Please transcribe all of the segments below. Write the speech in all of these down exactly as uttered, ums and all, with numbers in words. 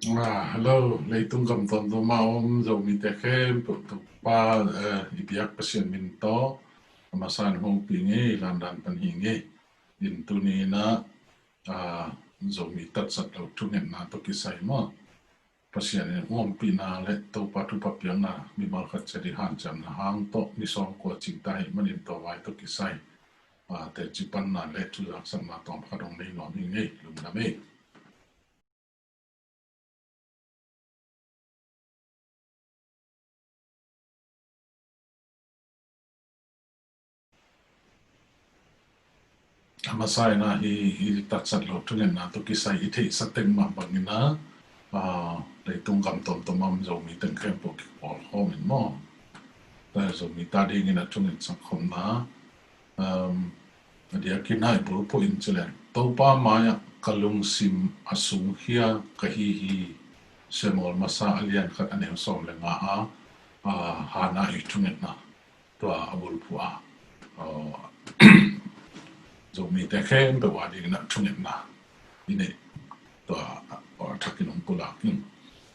Ah, hello, leitung gam tuamtuam a om Zomite khempeuh Topa, eh, i biak Pasian min tawh a masa in hong pi ngei, landan pan hi ngei. In tuni in ah, ah, Zomi tatsat lo thungetna tawh kisai maw, Pasian in hong ompihna le Topa thupha piakna mimal khat ciat i hanciamna hang tawh ni sawm kua cing ta hi manin tua vai tawh kisai, ah, teci panna le thuzaksakna tawm khat hong nei nuam hi ngei, lungdam ei. A masa in ah hi, hi tatsat lo thungetna tawh kisai i theihsa teng mah bangin ah, ah, leitung gam tuamtuam a om Zomi teng khempeuh kipawl khawm in maw, Zomite adingin a thungetsak khawmna, um, a diakin ah i bulphuh in ci leng, Topa mai-ah ka lungsim a sungkhia ka hi hi, Samuel masa a lian khat a neu sawm le nga a, ah, Hannah i thungetna tua a bulphuh a, ah, Zomite khempeuh adingin ah thungetna i neih tua, ah, thakin hong pulak in.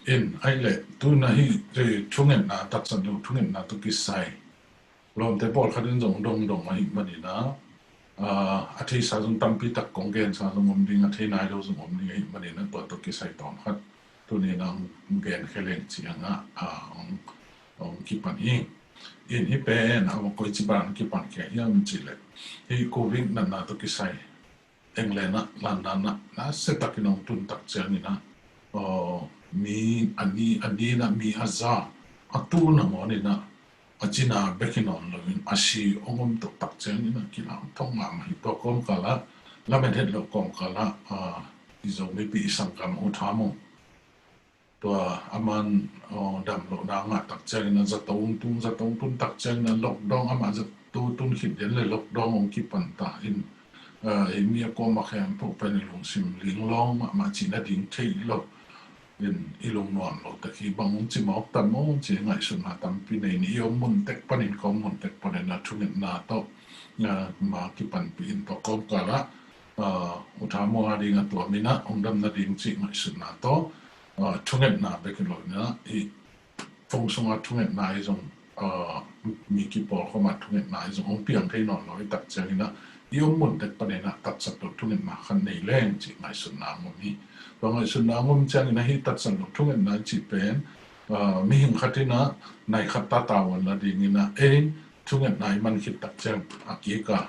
In, ahih leh tu in ah hi, eh, thungetna, tatsat lo thungetna tawh kisai lawmte pawlkhat in zong dongdong ahih manin ah, ah, a theisa zong tampi tak kong gensa zong om ding, a thei nai lo zong om ding ahih manin ah tua tawh kisai tawm khat tuni in ah hong genkhia leng ci-in ah, ah, hong, hong kipan hi. In hih pen, ah, koici ban kipan khia hiam cih leh, hih Covid natna tawh kisai England ah landan ah nasia takin hong tun tak ciangin ah, aw, mi a ni, a ni in ah mi a za, a tu nangawn in ah a cina bek hi nawn loin a si hong om tuk tak ciangin ah kilang thong mahmah hi. Tua kawmkal ah, lamet het loh kawmkal ah, ah, i Zomipi i sanggam U Tha Maung tua aman, aw, damlohna ngah tak ciangin ah zato hong tun, zato hong tun tak ciangin ah lockdown, amah zato tun khit den le lockdown hong kipan ta in, ah, ei mi a kuamah khempeuh pen i lungsim linglawng mahmah, cih nading thei lo. In, i lungnuam lo tak hi, bang hong ci mawk tam maw ci ngaihsutna tampi nei ni. I om mun tek panin, ka om mun tek panin ah thungetna tawh, ah, ma kipanpih in tua kawmkal ah, ah, U Tha Maung ading a tuam in ah hong dam nading cih ngaihsutna tawh, ah, thungetna bek hi lo in ah, i phone sungah thungetna hi zong, ah, mi kipawl khawm a thungetna hi zong hong piang thei nawn lo hi tak ciangin ah, i om mun tek panin ah tatsat lo thungetna khat nei leng cih ngaihsutna hong om hi. Tua ngaihsutna hong om ciangin ah hih tatsat lo thungetna i cih pen, ah, mihing khat in ah nai khat ta tavuan la dingin ah, ei, thungetna i man khit tak ciang a kik a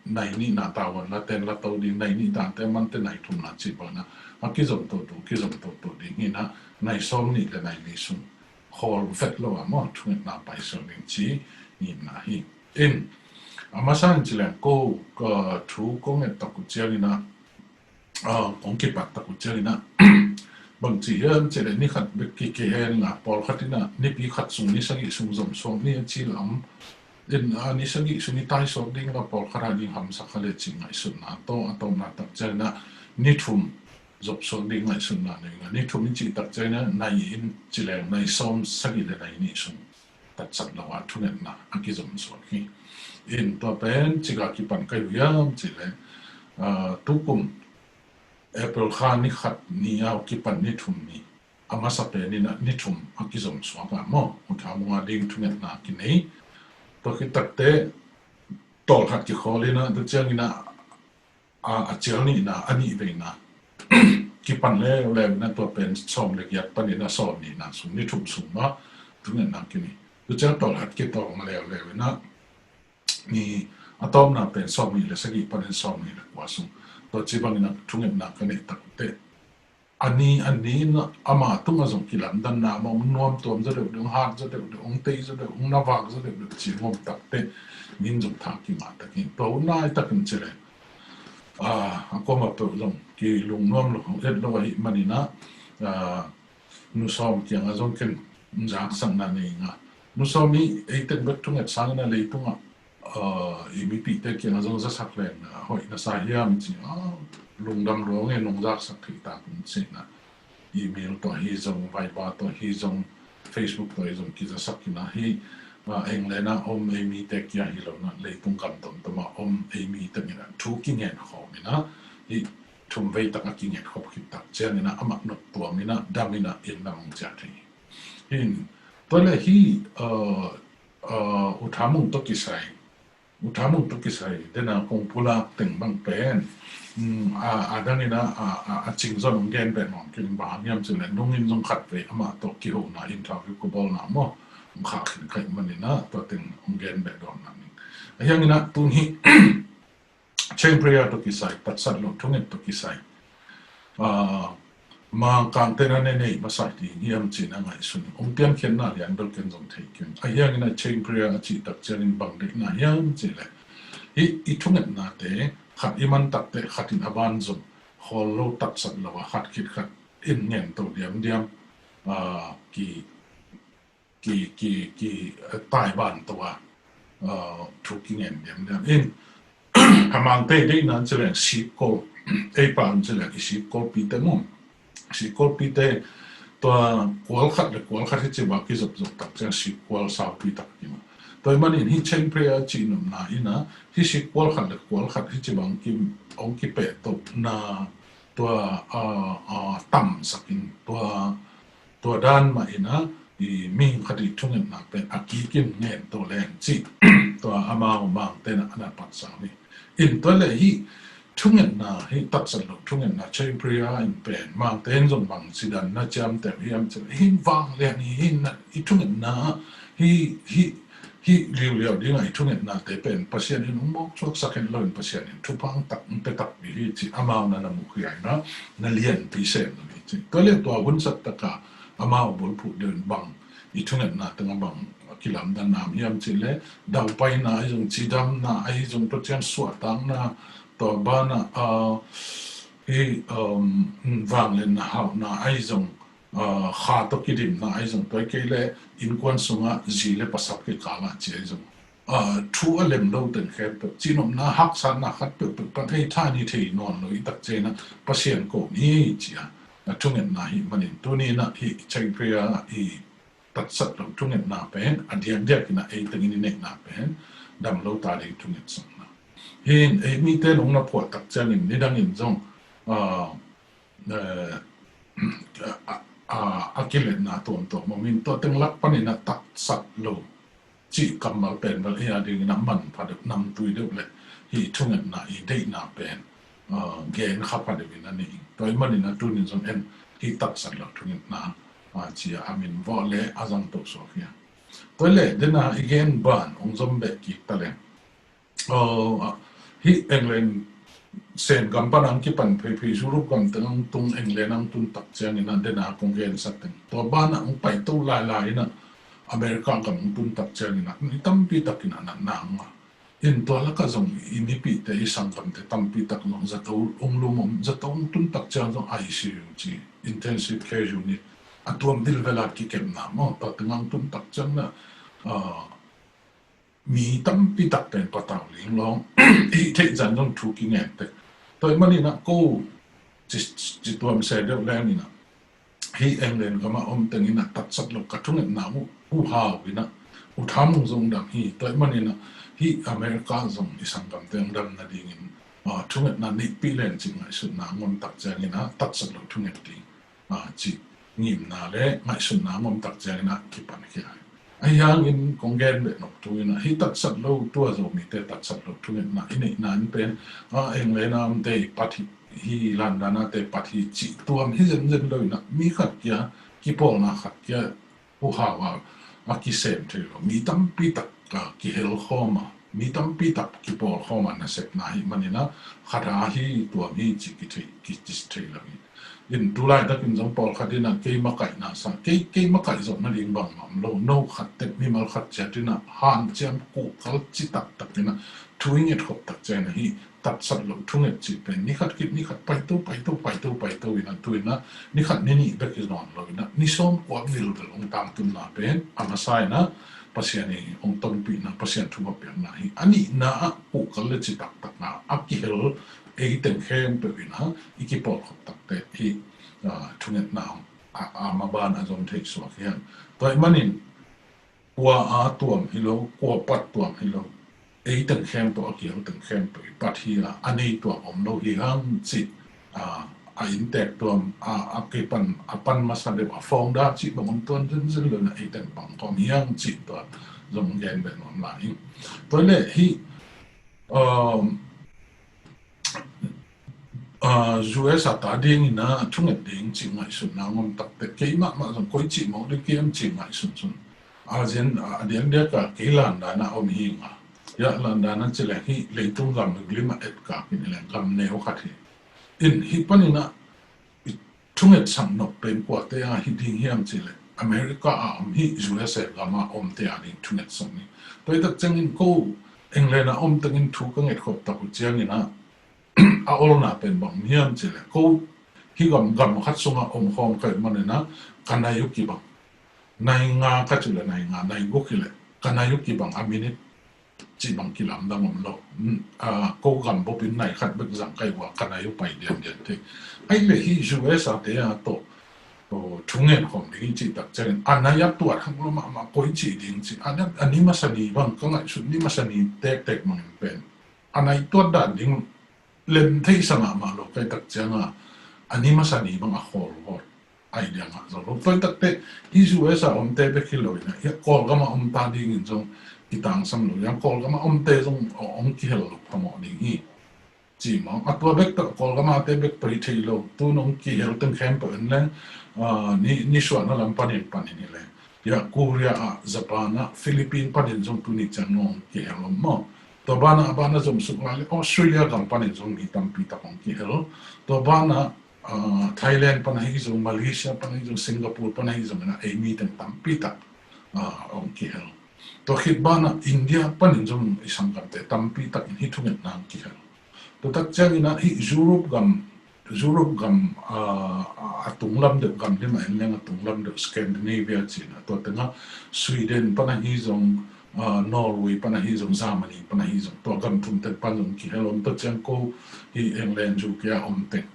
nai nihna tavuan la ten la to ding, nai nih dante mante nai thumna cih bangin ah a kizom toto, kizom toto ding hi in ah, nai sawm nih le nai nih sung khawl vet lo a maw, thungetna paisuak ding ci ngimna hi. In, a masa in ci leng ko, ka thu kong et tak uh ciangin ah, ah, kong kipat tak uh ciangin ah, bang ci hiam cih leh ni khat bek kik kei hen la, pawlkhat in ah nipi khat sung, ni sagih sung zom suak ni a ci lam. In, ah, ni sagih sung i tai suak ding la, pawlkhat ading hamsa kha le cih ngaihsutna tawh, a tawpna tak ciangin ah ni thum zop suak ding ngaihsutna nei in ah, ni thum i cih tak ciangin ah nai in ci leng nai sawm sagih le nai nih sung tatsat lo a thungetna a kizom suak hi. In, tua pen cik a kipan ka hi uh hiam cih leh, ah, tukum April kha ni khat ni a kipan ni thum ni, a masa pen in ah ni thum a kizom suak a maw, U Tha Maung ading thungetna kinei. Tua khit takteh tawlkhat kikhawl in ah, tua ciangin ah, a, a cial nihna, a nih veina kipan leuleu in ah tua pen sawm le giat panin ah sawm nihna sung, ni thum sung mah thungetna kinei. Tua ciang tawlkhat kitawng leuleu in ah ni, a tawpna pen sawm nih le sagih panin sawm nih le kua sung. Tua ci bangin ah thungetna ka neih takteh a ni, a ni in ah ama tungah zong kilamdanna mah, hong nuamtuam zaw deuhdeuh, hong hat zaw deuhdeuh, hong tei zaw deuh, hong navak zaw deuhdeuh ci hong om takteh min zong tha kingah takin, tua hun laitakin ci leh, ah, a kuamah peuh zong kilungnuam lo, et lo ahih manin ah, ah, Nu Sawm kiangah zong ken zaksakna nei ing a. Nu Sawm i ei teng bek thunget sangin ah leitungah, ah, i mipihte kiangah zong zasak leng, ah, hoih na sa hiam ci, ah, lungdam lua ing e, nong zaksak thei ta ung ci in ah, email tawh hi zong, Viber tawh hi zong, Facebook tawh hi zong kizasak in ah, hih, ah, England ah om ei mite kia hi lo in ah, leitung gam tuamtuam ah om ei mi teng in ah thu kingen khawm in ah, hih thum vei tak a kinget khop khit tak ciangin ah amah nop tuam in ah dam in ah inn lam hong ciah thei hi. Tua leh hih, uh, uh, U Tha Mung tawh kisai, U Tha Mung tawh kisai dena kong pulak teng bang pen, um, a, a dang in ah, a, a, a cing zong hong gen beh nawn kei ning, bang hang hiam cih leh nung in zong khat vei amah tawh kihona interview ka bawlna maw, hong khah khin ka hih manin ah tua teng hong gen beh dawn ning. Ahi hangin ah tuni Chain Prayer tawh kisai, tatsat lo thunget tawh kisai, ah, Mangkangte na ne nei masa ding hiam ci-in a ngaihsun. Hong piankhiatna lian bel ken zong thei kei. Ahi hangin ah Chain Prayer a cih tak ciangin bang deihna hiam cih leh hih i thungetnate khat i man tak teh khat in a ban zong khawl lo, tatsat lo a khat khit khat in ngen to diamdiam, ah, ki ki, ki, ki, eh, taiban to a, eh, thu kingen diamdiam in. A Mangte deihna in ci leng sikkawl, ei pau in ci leng i sikkawlpite maw. Sikkawlpite tua kual khat leh kual khat hi ci bang kizopzop tak ciang sikkual saupi tak hi maw. Tua ahih manin hih Chain Prayer cih nopna in ah hih sikkual khat leh kual khat hi ci bang ki, hong kipehtohna tua, ah, ah, tamsak in tua tua dan mah in ah i mihing khat i thungetna pen a kikin ngen to leng cih tua amau Mangte in ah a na patsa hi. In tua leh hih thungetna, hih tatsat lo thungetna Chain Prayer in pen Mangte in zong bang ci dan na ciamteh hiam cih leh hih vanglian hi, hih na, i thungetna, hih, hih hih liuliau dingah i thungetnate pen Pasian in hong mawk suaksak het loin Pasian in thupha hong tak hong pia takpi hi cih amau na na mukhia in ah na lianpi sem lo hi cih. Tua leh tua hun zat takah amau bulphuh deuh in bang i thungetna tengah bang kilamdanna hiam cih leh daupaina ahi zong, cidamna ahi zong, tua ciang suahtakna, tua banah, ah, hih, um, vangliatna hauhna ahi zong, ah, kha tawh kidimna ahi zong, tua hi kei leh innkuan sungah zi leh pasal kikal ah ci ahi zong, ah, thu a lem lo teng khempeuh, cihnopna haksatna khat peuhpeuh pan ei tha ni thei nawn lo i tak ciangin ah Pasian ko ni ci a, a thungetna hi manin tuni in ah hih Chain Prayer i tatsat lo thungetna pen a diakdiak in ah ei tengin i neihna pen dam lo ta ding thungetsakna hi. Ei mite in hong na phuah tak ciangin nidangin zong, ah, eh, a, a, a kiletna tuamtuam om in tua teng lak panin ah tatsat lo cih kammal pen bel ei a dingin ah manpha deuh, namtui deuh leh hih thungetna i deihna pen, ah, gen kha pha deuh in a nei. Tua ahih manin ah tunin zong en hih tatsat lo thungetna, ah, ci a a min vawh leh a zang to suak hi a. Tua leh dena i gen ban hong zom beh kik ta leng. Aw, hih England Sen gam pan hong kipan pheiphei Europe gam teng hong tung, England hong tun tak ciangin ah dena kong gensak teng tua banah hong paito lailai in ah America gam hong tun tak ciangin ah mi tampi takin ah natna hong ngah in tua lakah zong i mipihte i sanggamte tampi tak zong zato hong lum om, zato hong tun tak ciang zong I C U ci, intensive care unit a tuam vilvel a kikepna maw, tua teng hong tun tak ciang ah, ah, mi tampi tak pen patau linglawng, i theih zan zong thu kingen tek. Tua ahih manin ah ko ci, ci tuam se deuh leng in ah hih England gam a om teng in ah tatsat lo ka thungetna uh, uh hau in ah U Tha Mung zong dam hi. Tua ahih manin ah hih America zong i sanggamte hong dam nadingin, ah, thungetna neihpih leng cih ngaihsutna ngom tak ciangin ah tatsat lo thunget ding, ah, cih ngimna leh ngaihsutna ngom tak ciangin ah kipan khia hi. Ahi hangin kong gen beh nop thu in ah hih tatsat lo, tua Zomite tatsat lo thungetna i neihna in pen, ah, England a omte i pat hi, hih London a te pat hi cih tuam hi zenzen lo in ah mi khat kia kipawlna khat kia uh hau a, a kisem thei lo, mi tampi tak, ah, kihel khawm a, mi tampi tak kipawl khawm a nasepna ahih manin ah khat a hi tuam hi cih kithei, kici thei lo hi. In tu laitakin zong pawlkhat in ah kei makaihna sa, kei, kei makaih zawh nading bangmah om lo, no khat tep mimal khat ciat in ah hanciam kuhkal ci taktak in ah thu i nget khop tak ciang ah hih tatsat lo thunget cih pen ni khat khit ni khat paito, paito, paito, paito in ah tu in ah ni khat ni nih bek hi nawn lo in ah ni sawm kua vilvel hong tangtunna pen a masa in ah Pasian i hong tonpihna, Pasian thu a piakna hi. A nihna ah kuhkal leh ci taktakna a kihel ei teng khempeuh in ah i kipawl khop tak teh hih, ah, thungetna hong a, a maban a zom thei suak hi hang. Tua ahih manin kua a tuam hi lo, kua pat tuam hi lo, ei teng khempeuh, a kihel teng khempeuh i pat hi a, a nei tuam om lo hi hang cih a, a inntek tuam, a, a kipan, a pan masa deuh a founder cih bang om tuan zenzen lo in ah, ei teng pang kawm hiang cih tua zong gen beh nuam lai ing. Tua leh hih, um, uh, U S a ta ding in ah thunget ding cih ngaihsutna ngom takte kei mahmah zong koi cih mawk ding kiam cih ngaihsun sun. A zen, a diakdiak a kei London a om hi nga. Ya London a ci leng hih leitung gam lim a etkak in leng gam neu khat hi. In hih panin ah i thungetsak nop pen kuate a hi ding hiam cih leh America a om hih U S A gam a omte a ding thungetsak ni. Tua hi tak ciangin ko England a om tengin thu ka ngetkhop tak uh ciangin ah a olna pen bang hiam cih leh ko hih gam, gam khat sungah om khawm ka hih manin ah ka nai uh kibang. Nai nga ka cih leh nai nga, nai guk hi leh ka nai uh kibang a minute cih bang kilamdang om lo. Ko gam bopin nai khat bek zang ka hih uh a ka nai uh pai diandian thei. Ahih leh hih U S A te a tawh thungen khawm ding hi cih tak ciangin a nai a tuat hak lo mahmah koi cih ding cih a ni masa ni bang ka ngaihsut ni masa ni tektek bangin pen a nai tuat dan ding lem theisa mahmah lo ka hih tak cianga a ni masa ni bang a khawl vawt. Idea ngah zo lo. Tua hi takte hih U S a omte bek hi lo in ah hih Kawlgam a omte dingin zong kitangsam lo. Hih Kawlgam a omte zong hong kihel lo phamawh ding hi. Ci maw, a tua bek tawh Kawlgam a te bek tawh hi thei lo. Tu nong kihel teng khempeuh en leng, ni, nisuahna lam panin panin hi leng. Hih Korea ah, Japan ah, Philippine panin zong tuni ciang nong kihel lo maw. Tua banah, a banah zomsuk lai leh Australia gam panin zong mi tampi tak hong kihel. Tua banah Thailand pan ahi zong, Malaysia pan ahi zong, Singapore pan ahi zong in ah ei mi teng tampi tak hong kihel. Tua khit banah India panin zong i sanggamte tampi tak in hih thungetna hong kihel. Tua tak ciangin ah hih Europe gam, Europe gam a tunglam deuh gam lim a en leng a tunglam deuh Scandinavia ci-in ah tua tengah Sweden pan ahi zong, Norway pan ahi zong, Germany pan ahi zong, tua gam thum teng pan zong kihel om, tua ciang ko hih England, U K a om teng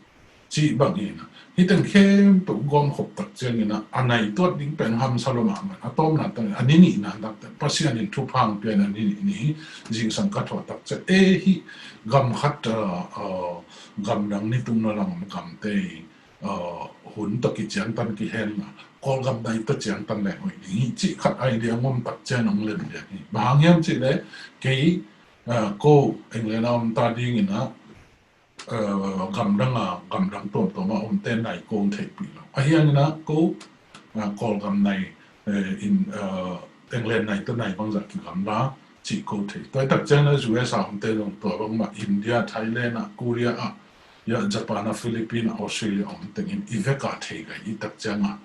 cih bang hi in ah hih teng khempeuh gawmkhop tak ciangin ah a nai tuat ding pen hamsa lo mahmah. A tawpna teng a ni nihna tak teng Pasian in thupha hong pia in a ni nih ni zingsang ka thawh tak ciang ei hih gam khat, gamdang ni tungna lam gamte hun tawh kiciangtan kihen a Kawlgam nai tawh ciangtan leng hoih ding hi cih khat idea ngom tak ciang hong lem lian hi. Bang hang hiam cih leh kei ko England a omte dingin ah gamdang a, gamdang tuamtuam a omte nai ko theihpih lo. Ahi hangin ah ko Kawlgam nai, England nai tawh nai bangzah kigamla cih ko thei. Tua hi tak ciangin ah U S a omte zong tua bangmah India, Thailand ah, Korea ah, Japan ah, Philippine ah, Australia om tengin i vek a thei gai i tak ciangin ah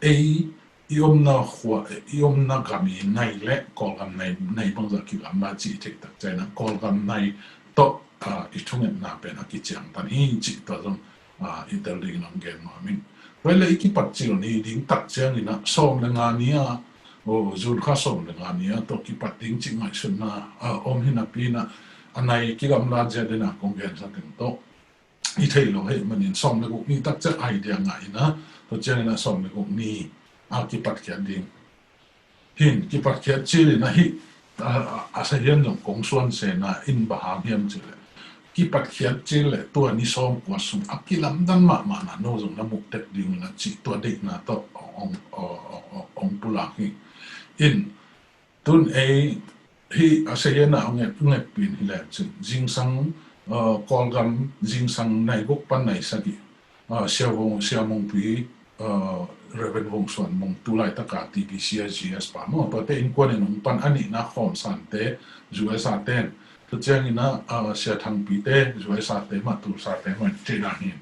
ei i omna khua, i omna gam i nai leh Kawlgam nai, nai bangzah kigamla cih i theih tak ciangin ah Kawlgam nai tawh i thungetna pen a kiciangtan hi cih tua zong i tel dingin hong gen nuam ing. Tua hi leh i kipat cil ni ding tak ciangin ah sawm le nga ni a, June kha sawm le nga ni a tawh kipat ding cih ngaihsutna om hi napi in ah a nai kigamla zia ding a kong gensa teng tawh i thei lo hi manin sawm le guk ni tak ciang idea ngah in ah tua ciangin ah sawm le guk ni a kipatkhiat ding. Hin kipatkhiat cil in ah hih a, a, a sahian zong kong suan sena in bang hang hiam cih leh kipatkhiat cil leh tua ni sawm kua sung a kilamdang mahmahna no zong na muh tek ding in ah cih tua deihna tawh hong, hong pulak hi. In tun ei hih a sahian ah hong ngetpih in hi leh cin zingsang Kawlgam zingsang nai guk pan nai sagih, Sia Vung, Sia Mungpi, Reverend Vung Suan Mung, tu laitaka T B C a G S pa maw, tuate innkuan in hong pan a nihna khawmsante U S a ten. Tua ciangin ah Sia Thangpi te U S a te mah, Tulsa te mah cih dan hi.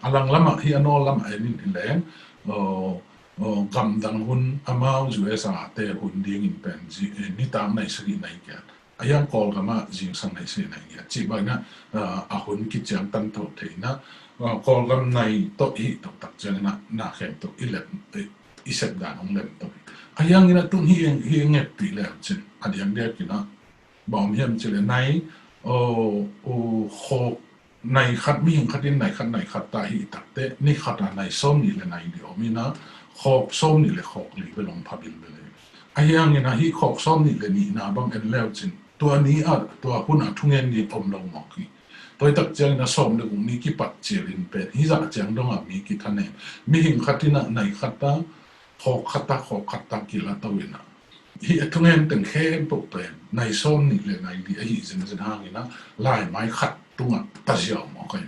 A langlamah hih a nawlamah en in hi leng gamdang hun amau U S a te hun dingin pen nitak nai sagih nai giat, a hiang Kawlgam ah zingsang nai sagih nai giat cih bang in ah a hun kiciangtan tho thei in ah Kawlgam nai tawh hih tawh tak ciangin ah na khempeuh i lem, i sep dan hong lem tawh hi. A hiangin ah tun hih, hih ngetpih leu cin a diakdiak in ah bang om hiam cih leh nai, khawk nai khat, mihing khat in nai khat, nai khat ta hi takte ni khat a nai sawm nih le nai li om in ah khawk sawm nih le khawk li bel hong pha bilbel hi. A hiangin ah hih khawk sawm nih le nihna bang en leu cin tua ni ah tua hun a thungen ni om lo mawk hi. Tua hi tak ciangin a sawm le guk ni kipat cial in pen hih zah ciang dong a mi kithanem. Mihing khat in a nai khat a, khawk khat a, khawk khat a kila to in a, hih a thungen teng khempeuh pen nai sawm nih le nai li ahi zenzen hangin a, laimai khat tungah ta ziau mawk ahi.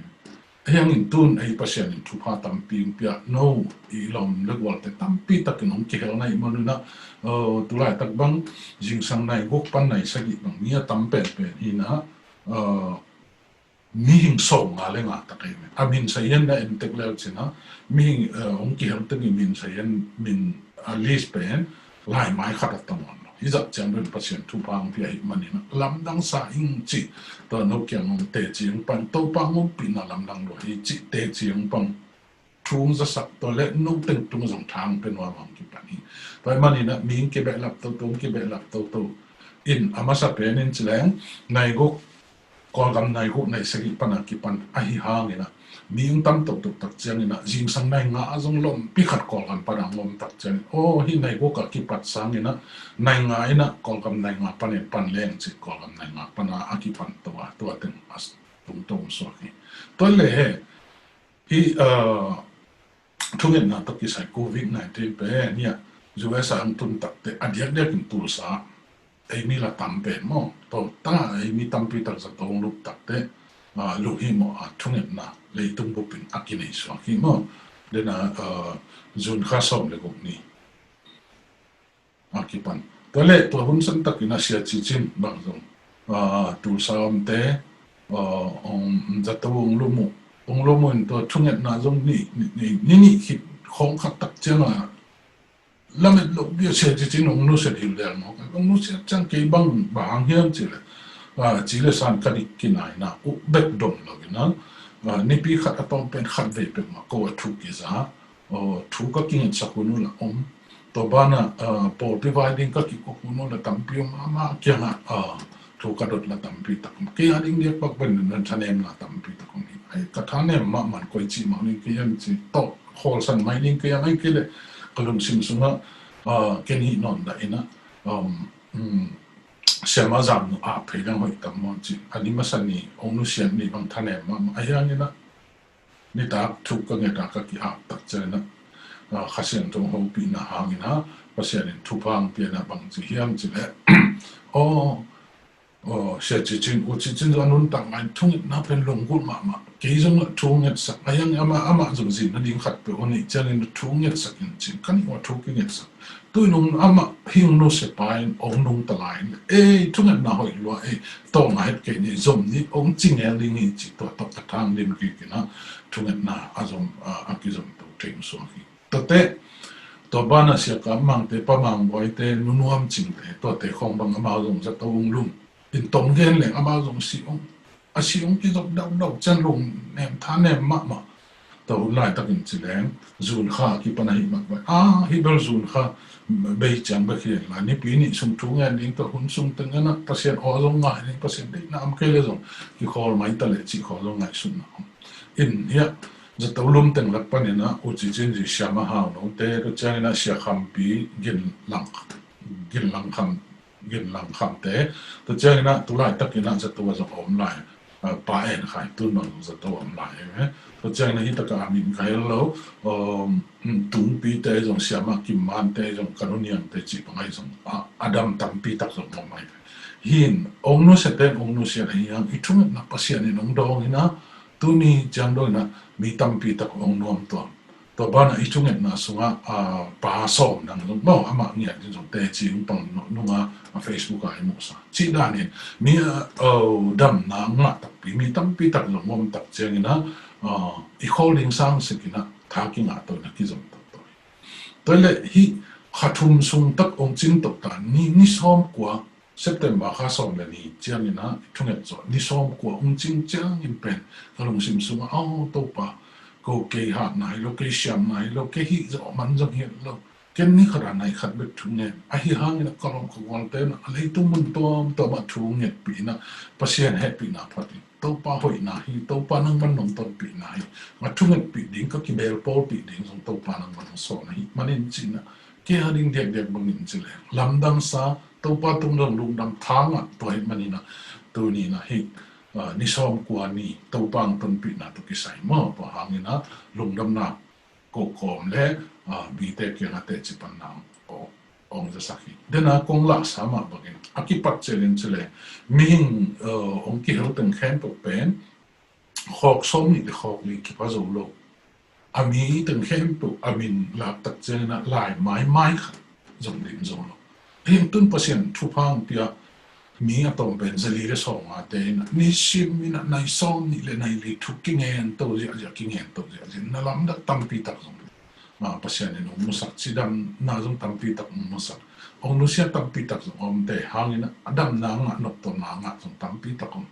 Ahi hangin tun ei Pasian in thupha tampi hong pia, no i lawm le gualte tampi takin hong kihel na hih man un a, uh, tulaitak bang zingsang nai guk pan nai sagih bang mi a tam penpen hi in a, uh, mihing sawm nga le nga tak ahi ve. A min sa hian na en tek leu cin a, mihing, uh, hong kihel teng i min sa hian min, a list pen laimai khat a ta nawn lo. Hih zah ciang dong in Pasian thupha hong pia ahih manin a, lamdang sa ing cih, tua no kiang hong teci hong pan, Topa hong ompihna lamdang lua hi cih teci hong pan, thu hong zasak, tua leh no teng tung zong tha hong pia nuam hong kipan hi. Tua ahih manin a mi hong kibehlap toto, hong kibehlap toto in a masa pen in ci leng, nai guk, Kawlgam nai guk nai sagih pan a kipan ahi hangin a, mi hong tam tohtoh tak ciangin a, zingsang nai nga a zong lawmpi khat Kawlgam pan a hong om tak ciangin, aw, hih nai guk a kipat sangin a, nai nga in a Kawlgam nai nga pan in pan leng cih Kawlgam nai nga pan a a kipan to a, tua teng a tungtawn suak hi. Tua leh he, hih, uh, thungetna tawh kisai Covid nineteen pen hih a U S a hong tun takteh a diakdiakin Tulsa ei mi la tam pen maw, tua tangah ei mi tampi tak zato hong lup takteh, ah, lunghimawh a thungetna leitung bupin a kinei suak hi maw. Dena, ah, June kha sawm le guk ni a kipan. Tua leh tua hun san takin a Sia Ci Cin bang zong, ah, Tulsa omte, ah, hong zato hong lum uh, hong lum uh in tua thungetna zong ni, ni, ni, ni nih khit khawng khat tak ciangah lamet loh bia Sia Ci Cin hong nusiat hi lel maw. Hong nusiat ciang kei bang bang hang hiam cih leh, ah, ci le san ka dik kinai na uh bek dom lo in a, ah, nipi khat a tawm pen khat vei pek mah ko a thu kiza, aw, thu ka kingetsak hun uh la om. Tua banah, ah, pawlpi vai ding ka kikok hun uh la tampi om, amah kiangah, ah, thu ka dot la tampi tak om. Kei a ding diak bak pen nan thanem la tampi tak om hi. Ai, ka thanem mahmah koi cih mah ning kei hiam ci tawh khawlsan mai ning kei hiam, ai kei leh ka lungsim sungah, ah, ken hih nawn dah in a, um, um, siama zam nu a phei dang hoih tam maw ci. A ni masa ni hong nusiat ni bang thanem mahmah ahi hangin a, nitak thu ka nget a ka ki-ap tak ciangin a, ah, Kha Siangtho hopihna hangin a, Pasian in thupha hong pia in a bang ci hiam cih leh, aw, aw, Sia Ci Cin, U Ci Cin zong a nuntak lai in thungetna pen lunggulh mahmah. Kei zong a thu ngetsak, a hiang amah, amah zong zin nading khat peuh a neih ciangin thu ngetsak in cin, ka nih ua thu kingetsak. Tu in hong amah hing nusia pa in hong nungta lai in, ei, thungetna hoih lua, ei, tawng a het kei ni, zom ni, hong ci ngel ding hi ci, tua tawh ka thang lim kik in a, thungetna a zom, a, a kizom to theng suak hi. Tuate, tua banah Sia Kam Mangte, Pa Mang Bawite, Nu Nuam Cingte, tuate khawng bang amau zong zato hong lum. In tom gen leng amau zong si hong, a si hong kizop daudau ciang lungnem thanem mahmah. Tua hun laitakin ci leng, June kha a kipan ahih mah bang. Ah, hih bel June kha bei ciang bek hi lai. Nipi nih sung thu ngen ding, tua hun sung teng in a Pasian aw zong ngai ding, Pasian deihna om kei leh zong kikhawl mai ta leh cih khawng zong ngaihsutna om. In hiah zato lum teng lak panin a U Ci Cin zi siama hau note, tua ciangin a Sia Khampi Gin Lang, Gin Lang Kham, Gin Lang Khamte, tua ciangin a tu laitakin a zato a zong a om lai, ah, Pa En Khai tun bang zato a om lai, eh. Tua ciangin a hi taka a min ka hel lo, um, Tungpite zong, siama Kim Mante zong, ka nu Niangte cih bang ahi zong, ah, a dam tampi tak zong a om lai. Hin, hong nusiat ten, hong nusiat ahi hang, i thungetna Pasian in hong dawng in a, tuni ciang dawng in a, mi tampi tak hong nuam tuam. Tua banah i thungetna sungah, ah, pa sawm dang zong, maw, amah ngiat in zong teci hong pang nungah, a Facebook ah i muhsa. Cih danin, mi, ah, oh, damna ngah takpi, mi tampi tak zong om tak ciangin a, ah, i khawl ding sang sik in a, tha kingah to in a kizom to to. Tua leh hih kha thum sung tak hong cing to ta, ni, ni sawm kua, September kha sawm le ni ciangin a i thunget zawh ni sawm kua hong cing ciangin pen ka lungsim sungah, aw Topa, ko kei hatna hi lo, kei siamna hi lo, kei hih zawh man zong hi lo, ken ni khat a nai khat bek thungen. Ahi hangin a ka lawm ka gualte in a leitung mun tuamtuam ah thu ngetpih in a Pasian hehpihna phat in Topa hoihna hi, Topa nangman nong tonpihna hi. Nga thungetpih ding, ka kibelpawlpih ding zong Topa nangman nong sawl na hi. Manin cih in a kei a ding diakdiak bangin ci leng lamdang sa, Topa tung dong lungdam thangah tua hi manin a tuni in a hi, ah, ni sawm kua ni Topa hong tonpihna tawh kisai maw, tua hangin ah lungdamna ko kawm le, ah, mite kiangah teci panna hong, hong zasak hi. Dena kong lahsa mah bangin a kipat ciangin ci le mihing, ah, hong kihel teng khempeuh pen khawk sawm nih le khawk li kipha zo lo. A mi teng khempeuh a min lak tak ciangin ah lai maimai khat zong dim zo lo. Hih tun Pasian thupha hong pia mi a tawm pen zali le sawmngate in ah nisim in ah nai sawm nih le nai li thu kingen to ziahziah, kingen to ziahziah, na lamdang tampi tak zong, ah, Pasian in hong musak, cidamna zong tampi tak hong musak, hong nusia tampi tak zong om te hangin ah a damna ngah, noptawna ngah zong tampi tak om.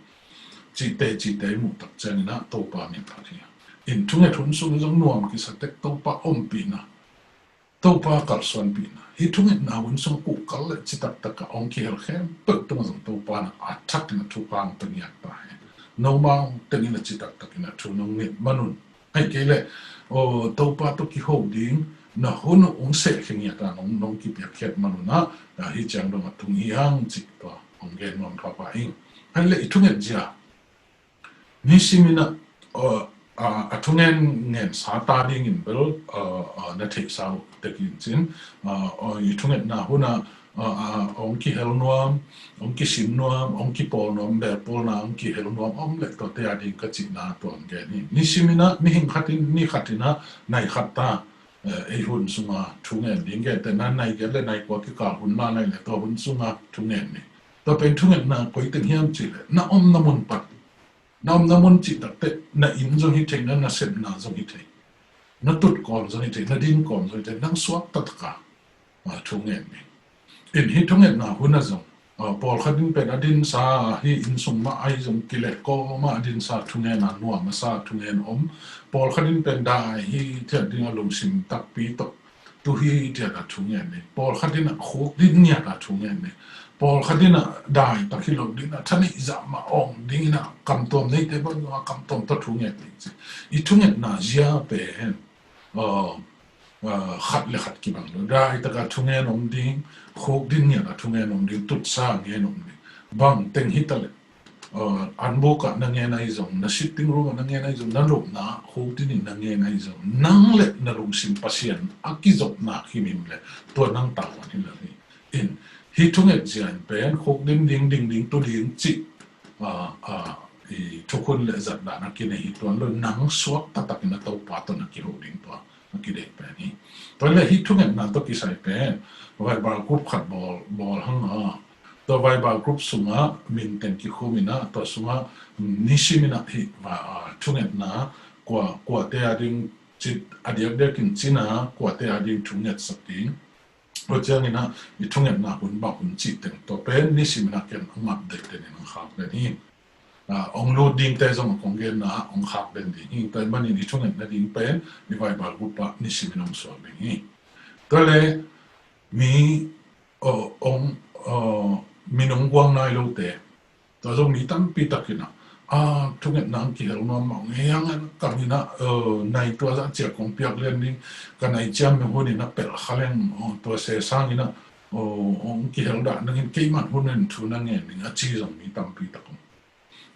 Cihte, cihte muh tak ciangin ah Topa min phat hi. In thunget hun sung zong nuam kisa tek Topa ompihna, Topa kalsuanpihna. Hih thungetna hun sung kuhkal le citaktak ah hong kihel khempeuh tungah zong Topa in a thakin a thupha hong pia ngiat ta hen. Nomau tengin a citaktakin a thu nong nget man un, ahih kei leh, aw, Topa tawh kiho ding na hun uh hong sehkhia ngiat a nong, nong kipiakkhiat man un ah, ah, hih ciang dong a tung hi hang cih tua hong gen nuam pahpah ing. Ahih leh i thunget zia, nisimin ah, aw, ah, a thungen ngensa ta dingin bel, ah, ah, na theihsa uh tekin cin, ah, aw, i thungetna hun ah, ah, ah, hong kihel nuam, hong kisin nuam, hong kipawl nuam, belpawlna hong kihel nuam om leh tuate a ding ka cihna tua hong gen hi. Nisimin ah, mihing khatin, ni khatin ah, nai khat ta, eh, ei hun sunga thungen ding gen te na, nai giat le nai kua kikal hun la nai le tua hun sunga thungen ni. Tua pen thungetna koi teng hiam cih leh na omna mun pan, na omna mun cih tak teh na inn zong hi thei, na nasepna zong hi thei, na tut kawm zong hi thei, na din kawm zong hi thei, nang suak taktak a, ah, thungen ni. In hih thungetna hun ah zong, ah, pawlkhat in pen a dinsa, hih inn sung mah ahi zong kileh kawm a dinsa thungen a nuam a sa thungen om. Pawlkhat in pen dai hi thiat ding a lungsim takpi tawh tu hi thiat a thungen ni. Pawlkhat in ah khuk din ngiat a thungen ni. Pawlkhat in ah dai tak hi lo ding a thaneih zah mah ong ding in ah kamtuam neite bang a kamtuam tawh thungen ni. I thungetna zia pen, ah, ah, khat le khat kibang lo. Dai tak a thungen om ding, khuk din ngiat a thungen om ding, tutsa ngen om ding. Bang teng hi ta leh, ah, an buk ah na ngen ahi zong, na sitting room ah na ngen ahi zong, na lupna khuk din in na ngen ahi zong, nang le na lungsim Pasian a kizopna himhim leh tua nang tavuan hi lo hi. In hih thunget zia in pen khuk din ding, ding ding, tu ding cih, ah, ah, i thukhun le zatdan a kinei hi tuan lo, nang suak taktakin a Topa tawh na kiho ding tua a kideih pen hi. Tua le hih thungetna tawh kisai pen Viber group khat bawl, bawl hang a, tua Viber group sungah min teng kikhum in ah, tua sungah nisimin ah hih va, ah, thungetna kua, kuate a ding cih a diakdiakin cina kuate a ding thungetsak ding. Tua ciangin ah i thungetna hun bang hun cih teng tua pen nisimin ah ken hong update den in hong khak den hi. Ah, hong lut dingte zong kong genna ah hong khak den ding hi. Tua ahih manin i thungetna ding pen i Viber group ah nisimin hong suak ding hi. Tua le mi, aw, hong, aw, min hong guang nai lote, tua zong mi tampi takin ah, ah, thungetna hong kihel nuam mah hong ei hang, a kang in ah, aw, nai tua zah ciah kong piak lian ding, ka nai ciam hun in ah pelh kha leng, aw, tua se sangin ah, aw, hong kihel dah nangin keiman hun in thu na ngen ding a ci zong mi tampi tak om.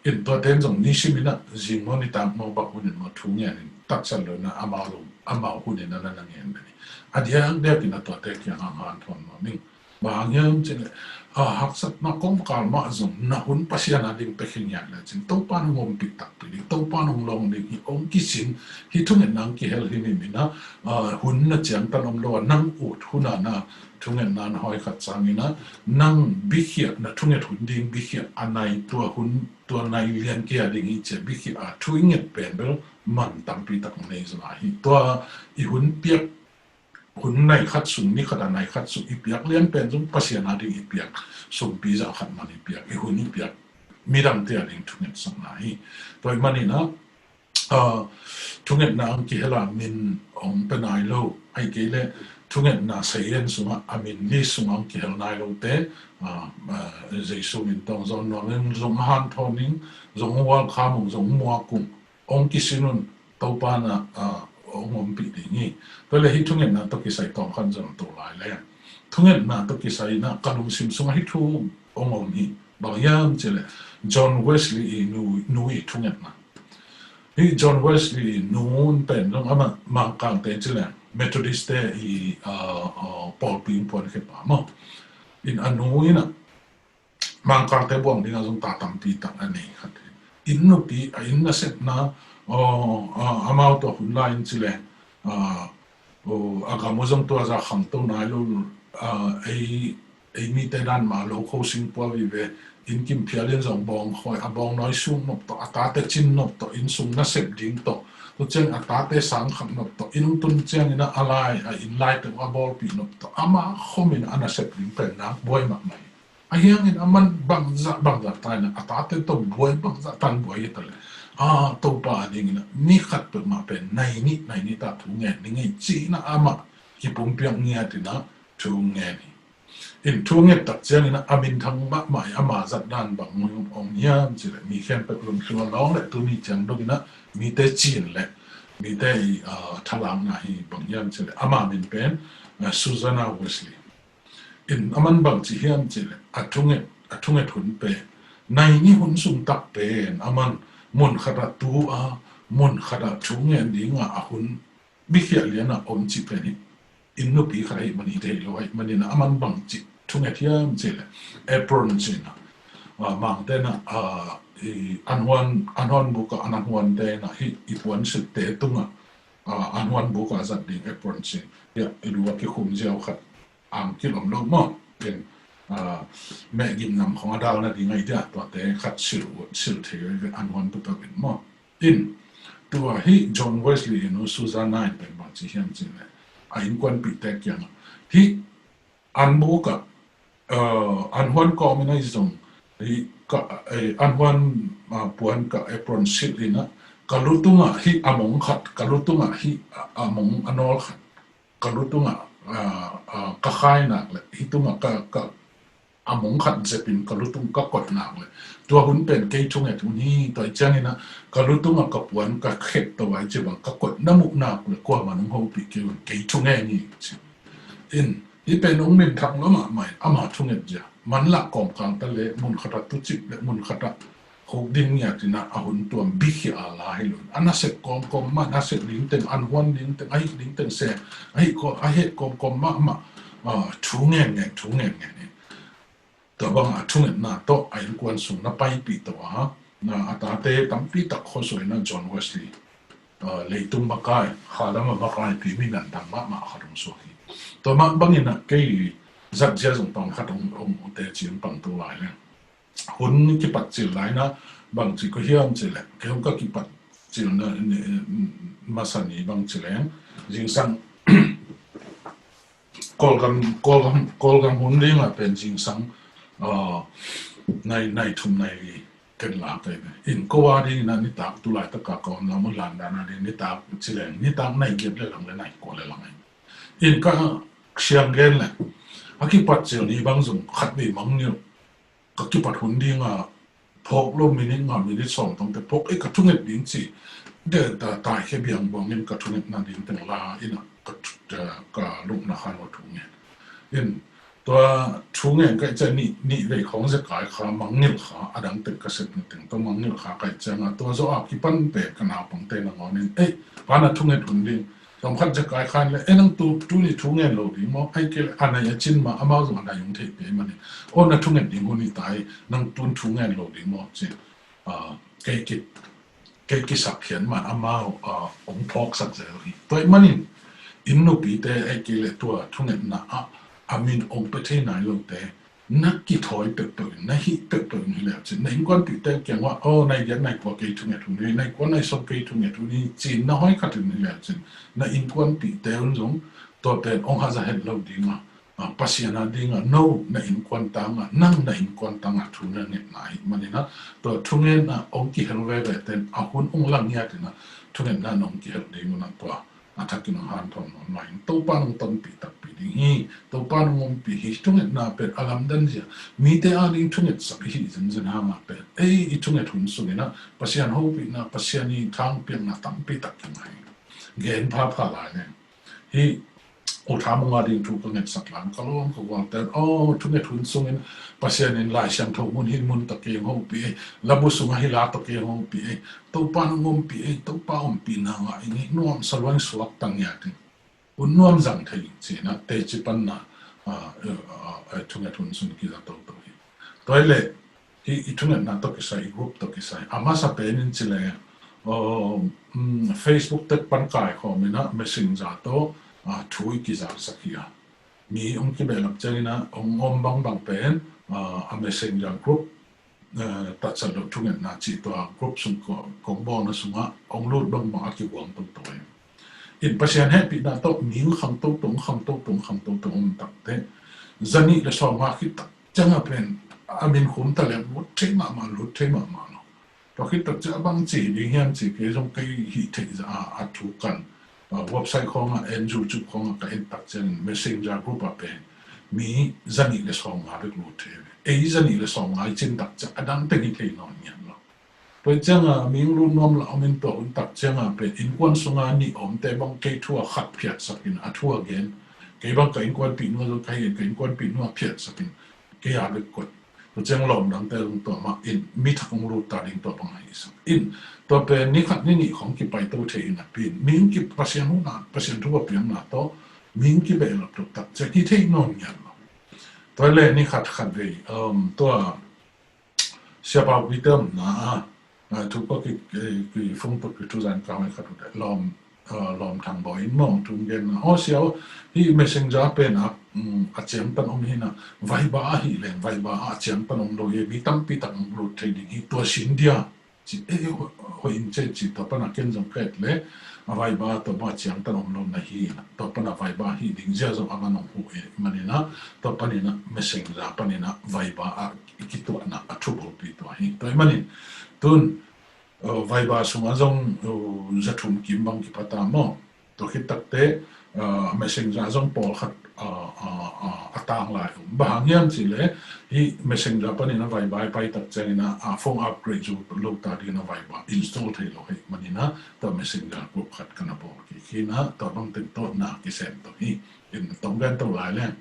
In tuate in zong nisimin ah zing maw nitak maw bang hun in maw thu ngen in taksan lo in ah amau lo, amau hun in ah na na ngen ding hi. A diakdiakin ah tuate kiangah hanthawn nuam ing. Bang hang hiam cih leh, ah, haksatna kawmkal mah zong na hun Pasian a ding pia khin ngiat lecin Topa in hong ompih takpi ding, Topa in hong lawng ding hi, hong kisin, hih thungetna hong kihel hi, nimin ah, ah, hun na ciangtan om lo a nang ut hun a na thungetna na hawi khat sangin ah nang bikhiah, na thunget hun ding bikhiah a nai tua hun, tua nai lian kia ding hi ci a bikhiah a thu i nget pen bel man tampi tak nei zaw lai hi. Tua i hun piak, hun nai khat sung, ni khat a nai khat sung i piak lian pen zong Pasian a ding i piak, sumpi zah khat man i piak, i hun i piak, midangte a ding thungetsakna hi. Tua ahih manin ah, ah, thungetna hong kihel a min hong pia nai lo, ahih kei leh thungetna sayen sungah a min list sungah hong kihel nai lote, ah, ah, Jesu min tawh hong zawn nuam ing, zong hanthawn ing, zong welcome ung, zong muak ung, hong kisin un, Topa in ah, ah, hong ompih ding hi. Tua le hih thungetna tawh kisai tawm khat zong to lai le, thungetna tawh kisai in ah ka lungsim sungah hih thu hong om hi. Bang hiam cih leh John Wesley i nu, nu i thungetna. Hih John Wesley i nu in pen zong amah Mangkangte cih leh Methodist te i, ah, ah, pawlpi in puankhia pa maw. In a nu in ah Mangkangte buang dingah zong ta tampi tak a nei khat hi. Inn nupi, a inn nasepna, aw, a, amau tua hun lai in cih leh, a, aw, a gam uh zong tua zah khangto nai lo, a, ei, ei mite dan mah lo kho sing pua vive, inn kim phial in zong bawng khoi, a bawng nawi sung nop tawh, a tate cin nop tawh, inn sung nasep ding tawh, tu ciang a tate sang khak nop tawh, inn hong tun ciangin ah a lai, a inn lai tawh a bawlpih nop tawh, amah khomin a nasep ding pen nak buai mahmah hi. A hiangin a man bangzah bangzah ta in ah, a tate tawh buai bangzah tan buai hi ta leh, a, Topa a dingin ah mi khat peuhmah pen nai nih, nai nih ta thu ngen ning ei ci-in ah amah kipumpiak ngiat in ah thu ngen hi. In thu nget tak ciangin ah a minthang mahmah hi. Ama zat dan bang om hiam cih leh mi khempeuh lungtang a lawng leh tuni ciang dongin ah mite cin leh mite i, ah, thalakna hi. Bang hiam cih leh ama min pen, ah, Susanna Wesley. In a man bang ci hiam cih leh a thunget, a thunget hun pen nai nih hun sung tak pen a man mun khat ah tu a, mun khat ah thu ngen dingah a hun bikhiah lianah om cih pen hi. Inn nupi khat ahih man hi thei lo ahih manin a man bang ci thunget hiam cih leh Aprons in ah, ah, Mangte in ah, ah, i, an huan, an huan buk ah, an huan te in ah hih i puansilhte tungah, ah, an huan buk ah zat ding Aprons in, hiah i lu a kikhum ziau khat ang kilawm lo maw. In, ah, mehgim nam khong a dal nading ahi dia, tuate khat silh, silh thei ve an huan peuhpeuh in maw. In, tua hih John Wesley i nu Susanna in pen bang ci hiam cih leh a innkuanpihte kiangah hih an buk ah, ah, an huan kawmin ahi zong, hih ka, eh, an huan, ah, puan ka Aprons silh in ah ka lu tungah hih a mong khat, ka lu tungah hih a, a mong a nawl khat, ka lu tungah, ah, ah, ka khai nak leh, hih tungah ka, ka, a mong khat zepin ka lu tung ka koih nak leh, tua hun pen kei thunget hun hi. Tua ciangin ah ka lu tungah ka puan ka khet to ai ci bang ka koih na muh nak leh kuaman hong hopih kei un, kei thungen hi ci. In, hih pen hong minthang lo mahmah in ama thunget zia. Manlah kawmkal ta leh mun khat ah tucip leh mun khat ah huk ding ngiat in ah a hun tuam bikhia a la hi lo. A nasep kawmkawm mah, nasep ding teng, an huan ding teng, a hih ding teng sem, a hih kawm, a heh kawmkawm mahmah, ah, thu ngen ngen, thu ngen ngen in. Tua bang a thungetna tawh a innkuan sung na paipih to a, na a tate tampi tak khuasuah in ah John Wesley, ah, leitung makai, khalam a makai pi minthang mahmah khat hong suak hi. Tua mah bangin ah kei zat zia zong pang khat hong, hong teci hong pang to lai leng. Hun kipat cil lai in ah bang ci ko hiam cih leh, kei hong ka kipat cil na, ni, masa ni bang ci leng, zingsang Kawlgam, Kawlgam, Kawlgam hun dingah pen zingsang, ah, nai, nai thum nai li ken la kai ve. In ko a dingin ah nitak tu laitak a ka om lam uh landan a ding nitak ci leng, nitak nai giat le lang le nai kua le lang ahi. In ka siang gen leh a kipat cil ni bang zong khat vei mangngilh, ka kipat hun dingah phawk lo minute nga minute sawm tawngte phawk, eh, ka thunget ding ci. De ta, taikhia biang buangin ka thungetna ding teng la in ah ka thu, eh, ka lupna khan va thungen. In tua thungen ka i ciang nih, nih vei khawng zekai kha mangngilh kha, a dang teng ka sepna teng tua mangngilh kha ka i ciangah tua zawh a kipan pen ka naupangte nangawnin, eh, pa na thunget hun ding. Sawm khat zekai khan le, eh, nang tu, tuni thu ngen lo ding maw? Ahih kei leh a nai a cin mah amau zong a nai hong theih pei manin, aw, na thunget ding hun hi ta hi, nang tun thu ngen lo ding maw? Ci, ah, kei ki, kei kisap khian man amau, ah, hong phawksak zel hi. Tua ahih manin inn nupite ahih kei leh tua thungetna ah a min hong pia thei nai lote na kithawi peuhpeuh in, na hih peuhpeuh in hi leu cin, na innkuanpihte kiangah, aw, nai giat nai kua kei thunget hun hi, nai kua nai sawm kei thunget hun hi, ci-in na hoi khat in hi leu cin, na innkuanpihte un zong tua pen hong haza het lo dingah, ah, Pasian a dingah no na innkuan tangah, nang na innkuan tangah thu na ngetna ahih manin ah, tua thungetna hong kihel veve ten a hun hong lang ngiat in ah, thungetna na hong kihel ding un ah tua a thakin hong hanthawn nawn lai in Topa nong tonpih takpi ding hi. Topa nong ompih hi. Thungetna pen a lamdang zia, mite a ding thungetsak i hih zenzen hangah pen ei i thunget hun sungin ah Pasian hopihna, Pasian i thangpiakna tampi tak kingah hi. Gen phapha lai leng, hih Aw, tha mong a ding thu ka ngetsak lai, ka lawm ka gualte in, aw, thunget hun sungin Pasian in Lai Siangtho mun hi mun tawh kei hong hopih ei, labu sungah hi la tawh kei hong hopih ei, Topa nong ompih ei, Topa ompihna ngah ing ei, nuamsa lua ing, suakta ngiat ing, hun nuam zang thei ing ci-in ah teci panna, ah, eh, ah, eh, thunget hun sung kiza toto hi. Tua hi leh hih i thungetna tawh kisai, i group tawh kisai, a masa pen in ci leh, aw, mm, Facebook tek pan kaikhawm in ah Messenger tawh, ah, thu i kizaksak hi a. Mi hong kibehlap ciangin ah hong om bangbang pen, ah, a Messenger group, eh, tatsat loh thungetna cih tua group sung ko-, kong bawlna sungah hong lut bangbang a kihuang toto hi. In Pasian hehpihna tawh mi hong khang toto, hong khang toto, hong khang toto om takteh, zanih le sawmnga khit tak ciangah pen a min khum ta leng lut thei mahmah, lut thei mahmah lo. Tua khit tak ciang a bang ci ding hiam ci, kei zong kei hih theih zah a, a thu kan, a, website khawngah en, YouTube khawngah ka en tak ciangin Messenger group ah pen mi zanih le sawmnga bek lut thei ve. Ei zanih le sawmnga i cin tak ciang a dang teng hi thei nawn ngiat lo. Tua ciangah mi hong lut nuam lah om in, tua hun tak ciangah pen innkuan sungah nih a omte bang kei thu a khat phiatsak in, a thu a gen, kei bang ka innkuanpih nu ah zong ka hi in, ka innkuanpih nu ah phiatsak in, kei a bek koih. Tua ciang lawm dangte zong tua mah in, mi thak hong lut ta ding tua bang ahi sak in. Tua pen ni khat ni nih khawng kipai to thei hi napi in, mi hong ki, Pasian huhna, Pasian thu a piakna tawh mi hong kibehlap tuk tak ciang hi thei nawn ngiat lo. Tua hi leh ni khat khat vei, um, tua Sia Pau Pi te omna ah, ah, thu ka ki, ki, ki phung tuk, ki thu zan kau ngai khat uh te, lawm, ah, Lawm Thang Bawi in mawng thu hong gen na. Aw sia aw, hih Messenger pen ah, mm, a ciangtan om hi na, Viber ah hi leng, Viber ah a ciangtan om lo hi, mi tampi tak hong lut thei ding hi, tua sin dia ci, eh, hoih, hoih in ci, ci, tua pan a ken zong ka et leh, a Viber tua bang a ciangtan om lo na hi na, tua pan a Viber hi ding zia zong a man hong huh hi manin ah, tua panin ah Messenger panin ah Viber ah i kituahna a thu bulpi tua hi. Tua hi manin tun, uh, Viber sungah zong, uh, za thum kim bang kipat a maw. Tua khit takteh, uh, Messenger zong pawlkhat, uh, uh, uh, a tang lai om. Bang hang hiam cih leh hih Messenger panin ah Viber i pai tak ciangin ah, uh, phone upgrade zo lo ta dingin ah Viber install thei lo hi manin ah, tua Messenger group khat ka na bawl kik hi na, tua bang teng tawh na kisem to hi. In tong gen to lai leng.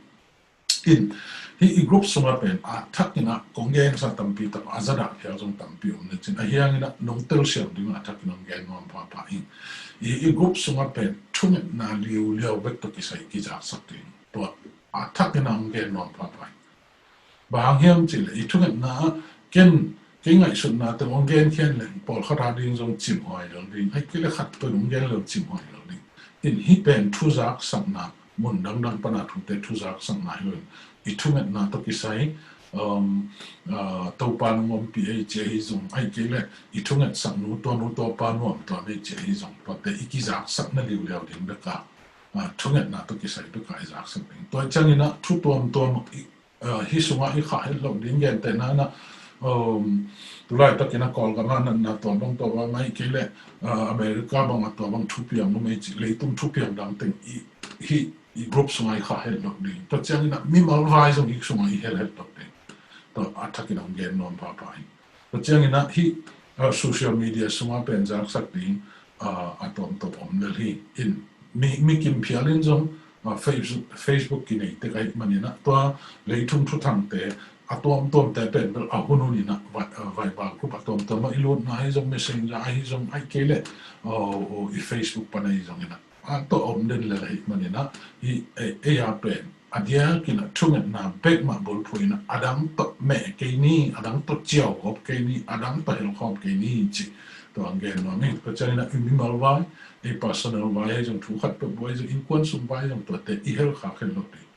In, hih i group sungah pen a thakin ah kong gensa tampi tak, a za dah phial zong tampi om lecin, ahi hangin ah nong telsiam ding a thakin hong gen nuam pahpah in. I, i group sungah pen thungetna liuliau bek tawh kisai kizaksak ding, tua a thakin ah hong gen nuam pahpah in. Bang hang hiam cih leh i thungetna ah ken, kei ngaihsutna teng hong genkhia in leng pawlkhat a ding zong cimhuai lel ding, ahih kei leh khat pen hong gen lel cimhuai lel ding. In, hih pen thuzaksakna mun dangdang pan a thute thuzaksakna hi lo in, i thungetna tawh kisai, um, uh, Topa nong ompih ei ci ahi zong, ahih kei leh i thungetsak nu, tua nu tua pa nuam tuan ei ci ahi zong, tuate i kizaksakna liuliau ding bek a, uh, thungetna tawh kisai bek a i zaksak ding. Tua ciangin ah thu tuamtuam i, uh, hih sungah i khah het loh ding, gentehna in ah, um, tu laitakin ah Kawlgam ah natna tua bang, tua bang, ahih kei leh, uh, America bang ah tua bang thupiang om ei ci, leitung thupiang dang teng i, hih i group sungah i khah het loh ding. Tua ciangin ah mimal vai zong hih sungah i hel het loh ding. Tua a thakin hong gen nuam pahpah in. Tua ciangin ah hih, uh, social media sungah pen zaksak ding, uh, a tuamtuam om lel hi. In, mi, mi kim phial in zong, uh, Face-, Facebook kinei tek ahih manin ah, tua leitung thuthangte a tuamtuamte pen bel a hun hun in ah, Vi-, uh, Viber group a tuamtuam ah i lutna ahi zong, Messenger ahi zong, ahih kei leh, uh, uh, i Facebook pan ahi zongin ah, a tawh om den lel ahih manin ah, hih, ei, ei a pen a diakin ah thungetna bek mah bulphuh in ah, a dang tawh meh kei ni, a dang tawh ciau gawp kei ni, a dang tawh helkhawm kei ni cih tua hong gen nuam ing. Tua ciangin ah i mimal vai, i personal vai ahi zong, thu khat peuh vai zong, innkuan sung vai zong, tuate i helkhak het loh ding.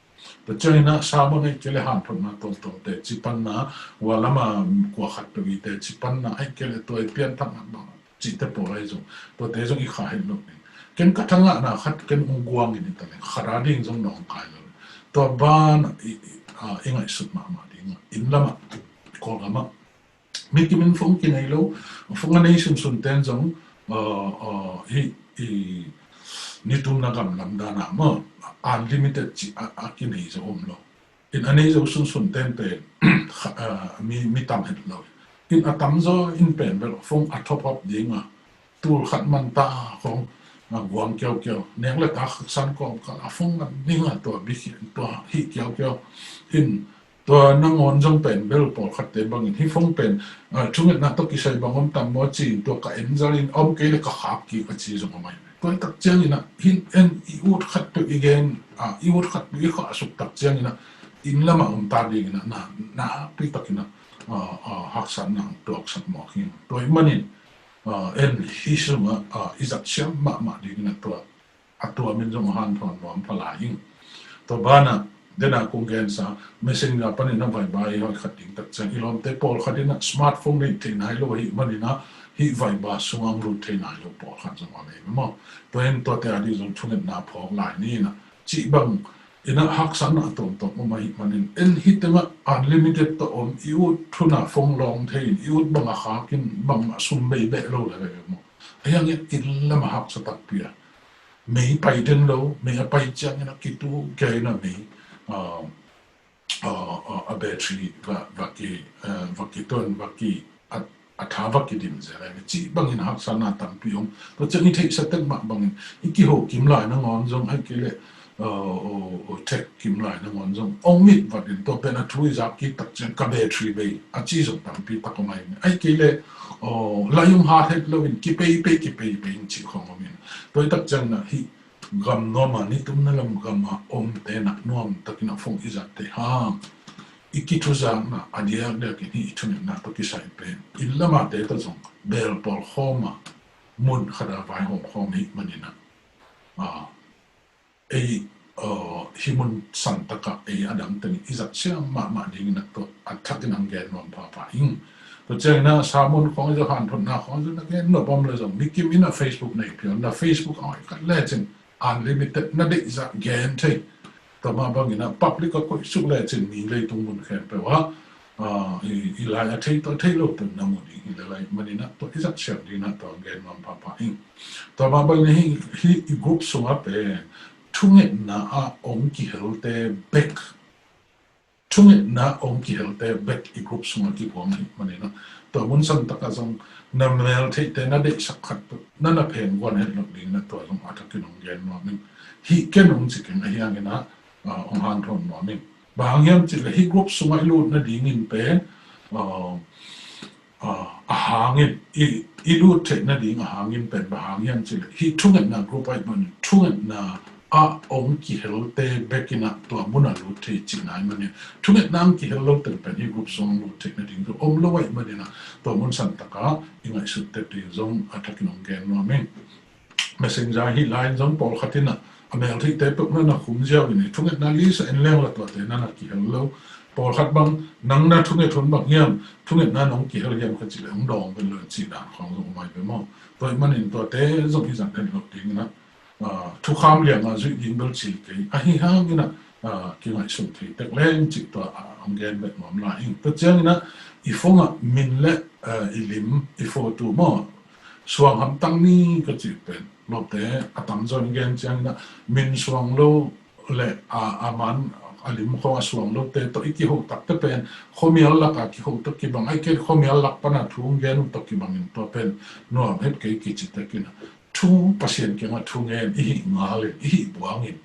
Tua ciangin ah sermon ahih kei leh hanthotna tuamtuam, teci panna, hua lam a kua khat peuh i teci panna, ahih kei leh tua i pianthakna bang cihte pawl ahi zong, tuate zong i khah het loh ding. Ken ka thangahna khat ken hong guang in hi ta leng, khat a ding zong nawngkai lo. Tua ban i, i, a, i ngaihsut mahmah ding. Inn lamah, Kawlgam ah, mi kim in phone kinei lo, phone a nei sunsun ten zong, a, a, hih, i, nitumna gam lam dan a maw, unlimited cih a, a kinei zo om lo. In, a nei zo sunsun ten pen, kha-, a, mi, mi tam het lo. In, a tamzaw in pen bel phone a top up ding a, tul khat man ta khong, a guang kiaukiau, nek le tak haksan kawmkal a phone ngat ding a tua bikhian tua hih kiaukiau in, tua nangawn zong pen bel pawlkhatte bangin hih phone pen a thungetna tawh kisai bang om tam maw ci-in tua ka en zalin om kei le ka khak kik a ci zong om ahi. Tua i tak ciangin ah hih en i ut khat peuh i gen a i ut khat peuh i khahsuk tak ciangin ah inn lamah om ta dingin ah na nakpi takin ah a, a, haksatna tuaksak mawk hi. Tua i manin a, en hih sungah a, i zat siam mahmah dingin a tua a tua min zong a hanthawn nuam pha lai ing. Tua banah dena kong gensa Messenger panin a Viber i hoih khat ding tak ciang i lawmte pawlkhat in a smartphone neih thei nai lo ahih manin a hih Viber sungah lut thei nai lo pawlkhat zong a lei maw. Tua in tuate a dih zong thungetna phawk lai ni in a cih bang in a haksatna a tuamtuam om ahih manin en hih tengah unlimited tawh om i ut thuna phone lawng thei in i ut bang a khakin bang a sum bei beh lo le le maw. A hiangin inn lam a haksa takpi a mei pai den lo, mei a pai ciangin a kitu kei na mei a, a, a, a battery va, va ki, a, va kituan, va ki, a, a tha va kidim zel a, cih bangin haksatna tampi om. Tua ciang i theihsa tek mah bangin i kiho kim lai nangawn zong ahih kei leh a, a, a, thek kim lai nangawn zong ong mit vat in tua pen a thu i zak kik tak ciang ka battery bei a ci zong tampi tak om ahi. Ahih kei leh a, lai ong hat het lo in kipeipei kipeipei in cih khong om in. Tua i tak ciang na hih gam nuam a nitumna lam gam a omte na nuam takin a phone i zatte hang i kithuzakna a diakdiakin hih i thungetna tawh kisai pen inn lamate tawh zong bel pawl khawm a mun khat a vaihawm khawm ahih manin a, a, ei a, hih mun santak ah ei a dang teng i zat siam mahmah dingin a tua a thakin ang gen nuam phapha ing. Tua ciangin a sermon khawng i zong hanthotna khawng i zong na gen nuam om le zong mi kim in a Facebook nei phial na Facebook a hoih khat lecin unlimited na deih zah gen thei. Tua mah bangin a public a koih suk lecin mi leitung mun khempeuh ah a, i, i lai a thei tawh a thei lo pen na mu ding hi le lai manin a tua i zat siam dingin a tua gen nuam phapha ing. Tua mah bangin a hih, hih i group sungah pen thungetna ah ong kihelte bek thungetna ong kihelte bek i group sungah kibuang hi manin a tua mun santak ah zong na mel theihte na deihsak khat na na phen guan het lo dingin a tua zong a thakin ong gen nuam ing. Hih ken ong ci keng a hiangin a, a, ong hanthawn nuam ing. Bang hang hiam cih leh hih group sungah i lut nadingin pen a, a, a hangin i, i lut theih nading a hangin pen bang hang hiam cih leh hih thungetna group ahih manin thungetna ah ong kihelte bekin a tua mun a lut thei cihna ahih manin thungetna ong kihel lo teng pen hih group sung lut theih nading tua om lo ahih manin a tua mun santak ah i ngaihsut tek ding zong a thakin ong gen nuam ing. Messenger hih lai in zong pawlkhat in a, a mel theihte peuh na na khum ziau in i thungetna list a en leng la tuate na na kihel lo. Pawlkhat bang nang na thunget hun bang hiam, thungetna nong kihel hiam ka cih leh ong dawng pen lo cih dan khawng zong om ahi ve maw. Tua ahih manin tuate zong i zat het lo dingin a, a, thukham liang a zuih ding bel ci kei. Ahi hangin a, a, kingaihsun thei tek leng cih tua, a, ong gen bek nuam lai ing. Tua ciangin a, i phone ah min le, a, i lim, i photo maw, suang hamtang ni ka cih pen lawmte a tamzaw in gen ciangin a min suang lo le a, a man a lim khawng a suang lote tawh i kiho takte pen khuamial lak a kiho tawh kibang ahih kei leh khuamial lak pan a thu gen uh tawh kibangin tua pen nuam het kei kici tekin a thu Pasian kiangah thu ngen i hih ngalin i hih buangin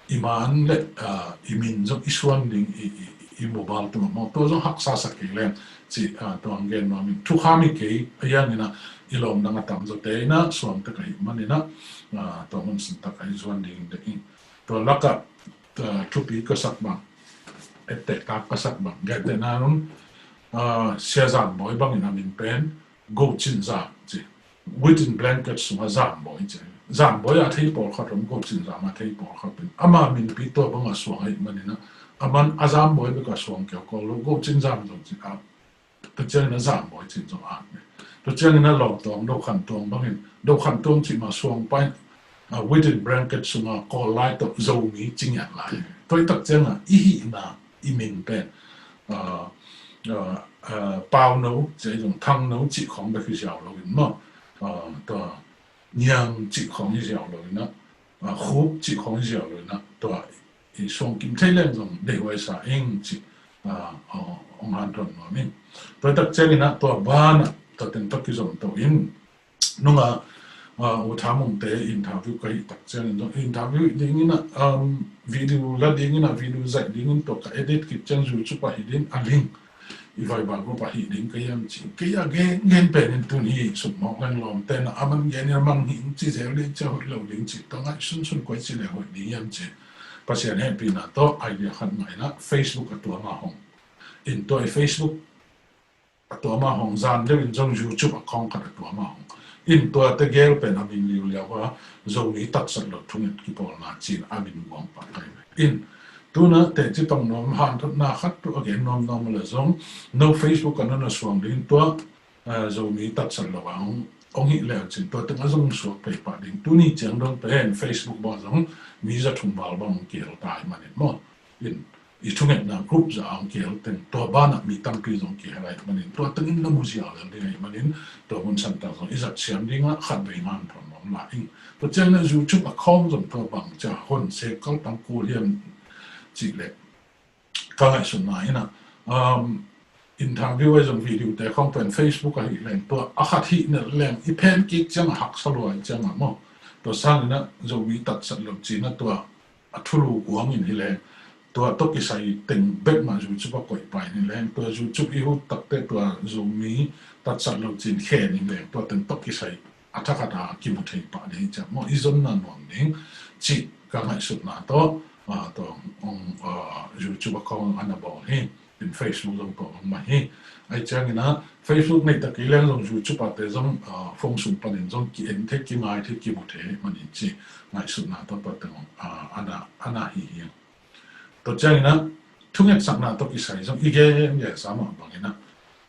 i man le, a, i min zong i suan ding i, i, i mobile tungah maw tua zong haksa sak kei leng cih, a, tua ang gen nuam ing. Thukham hi kei a hiangin a i lawm dang a tamzawte in a suang tek ahih manin a, a, tua mun santak a i zuan ding dek ing. Tua lakah, a, thupi ka sak bang etteh tak ka sak bang gentehna nun, a, Sia Zan Bawi bangin a min pen Go Cin Zam ci. Within Blanket sungah Zam Bawi ci. Zam Bawi a thei pawlkhat om, Go Cin Zam a thei pawlkhat om. Ama minpi tua bang a suang ahih manin a, a man a Zam Bawi bek a suang kiaukaul lo, Go Cin Zam zong ci a. Tua ciangin a Zam Bawi cin zong a. Tua ciangin a Lawm Tuang, Do Khan Tuang bangin, Do Khan Tuang cih ma suang pai, a, Within Blanket sungah Kawl lai tawh Zomi ci ngiat lai. Tua i tak ciangin a i hihna i min pen, a, a, a, Pau No ci, zong Thang No cih khawng bek hi ziau lo in maw. A, tua Niang cih khawng hi ziau lo in a, a, Khup cih khawng hi ziau lo in a, tua i suang kim thei leng zong deihhuai sa ing cih, a, a, ong hanthawn nuam ing. Tua i tak ciangin a tua ban a tua teng tawh kizom to in, nunga, uh, U Tha Mung te interview ka hih tak ciangin zong interview dingin ah, um, video la dingin ah, video zaih dingin tua ka edit khit ciang YouTube ah hi ding a link, i Viber group ah hi ding ka hiam ci. Kei a gen gen pen in tun hi suk mawk leng lawm ten ah a man gen in a mang hi in ci zel ding ci a hoih lo ding ci. Tua ngaihsun sun koi ci le hoih ding hiam ci. Pasian hehpihna tawh idea khat ngai in ah Facebook a tuam a hong. In tua i Facebook a tuam a hong zan deuh in zong YouTube account khat a tuam a hong. In tua tegel pen a min liuliau a Zomi tatsat lo thunget kipawlna ci in a min guang pah kai ve. In tuna teci pang nuam hanthotna khat tu a gen nuam nuam a le zong no Facebook a nana suang ding tua, eh, Zomi tatsat lo a hong, hong hih leu cin tua teng a zong suak pei pah ding. Tuni ciang dong pen Facebook bang zong mi za thum val bang kihel ta hi manin maw. In i thungetna group za a hong kihel teng tua banah mi tampi zong kihel ahih manin tua tengin na mu ziau lel ding ahih manin tua mun santak zong i zat siam dingah khat vei ngan thon nuam lai ing. Tua ciang na YouTube account zong tua bang cia hon se kal tang kul hiam cih leh ka ngaihsutna in ah, um, interview a zong video te khong pen Facebook a hih leng tua a khat hih na leng i phen kik ciang a haksa lua ciang a maw. Tua sangin ah Zomi tatsat lo cin ah tua a thulu guang in hi leng tua tawh kisai teng bek mah YouTube a koih pai in hi leng tua YouTube i hut takte tua Zomi tatsat lo cin khen in leng tua teng tawh kisai a thakhat a kimu thei pah ding ciang maw i zonna nuam ding cih ka ngaihsutna tawh, ah, tua, um, ah, YouTube a kong ana bawl hi. In Facebook zong tua bang mah hi. Ai ciangin ah Facebook nei tak kei leng zong YouTube a te zong, ah, phone sung panin zong ki en thei, ki ngai thei, ki mu thei manin ci ngaihsutna tua tua teng, ah, ana, ana hi hi. Tua ciangin ah thungetsakna tua kisai zong i gen gen sa mah bangin ah,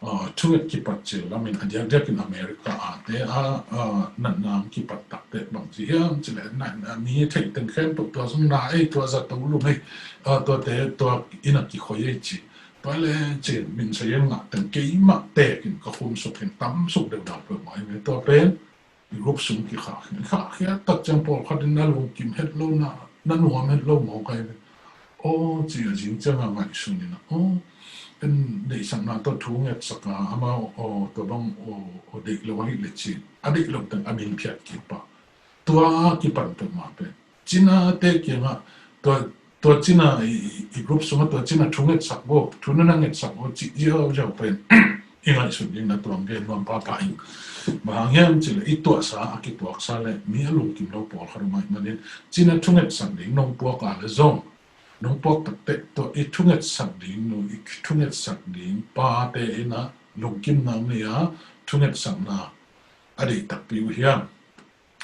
ah, thunget kipat cil lamin a diakdiakin America a te a, ah, natna kipat takte bang ci hiam ci le na, na mi thei teng khen tua tua zong na ei tua za to lum ei, ah, tua te tua in a kikhoi ei ci. Tua le cin min sa yeng ngah teng keimah tekin ka khum suk in tam suk deuh dau peuh mai ve tua pen. I group sung kikhah, khah khia tak ciang pawlkhat in na lungkim het lo na, na nuam het lo mawk ai ve. Aw, ci a zing ciang a ngaihsun in a, aw, en deihsakna tawh thu ngetsak a, amau, aw, tua bang, aw, aw, deih lo ahi le ci. A deih lo teng a min phiat kip a. Tua kipan peuh mah pen. Cina te kiangah, tua, tua cina i, i, i group sungah tua cina thu ngetsak bo, thu na na ngetsak bo, cih ziauziau pen. I ngaihsut ding na tuang gen nuam pahpah ing. Bang hang hiam ci le i tuahsa a kituaksa le mi a lungkim lo pawlkhat um ahih manin cina thu ngetsak ding nong puak a le zong nong puak takteh tua i thu ngetsak ding nu i thu ngetsak ding pate in a lungkimna nei a thu ngetsakna a deih takpi uh hiam.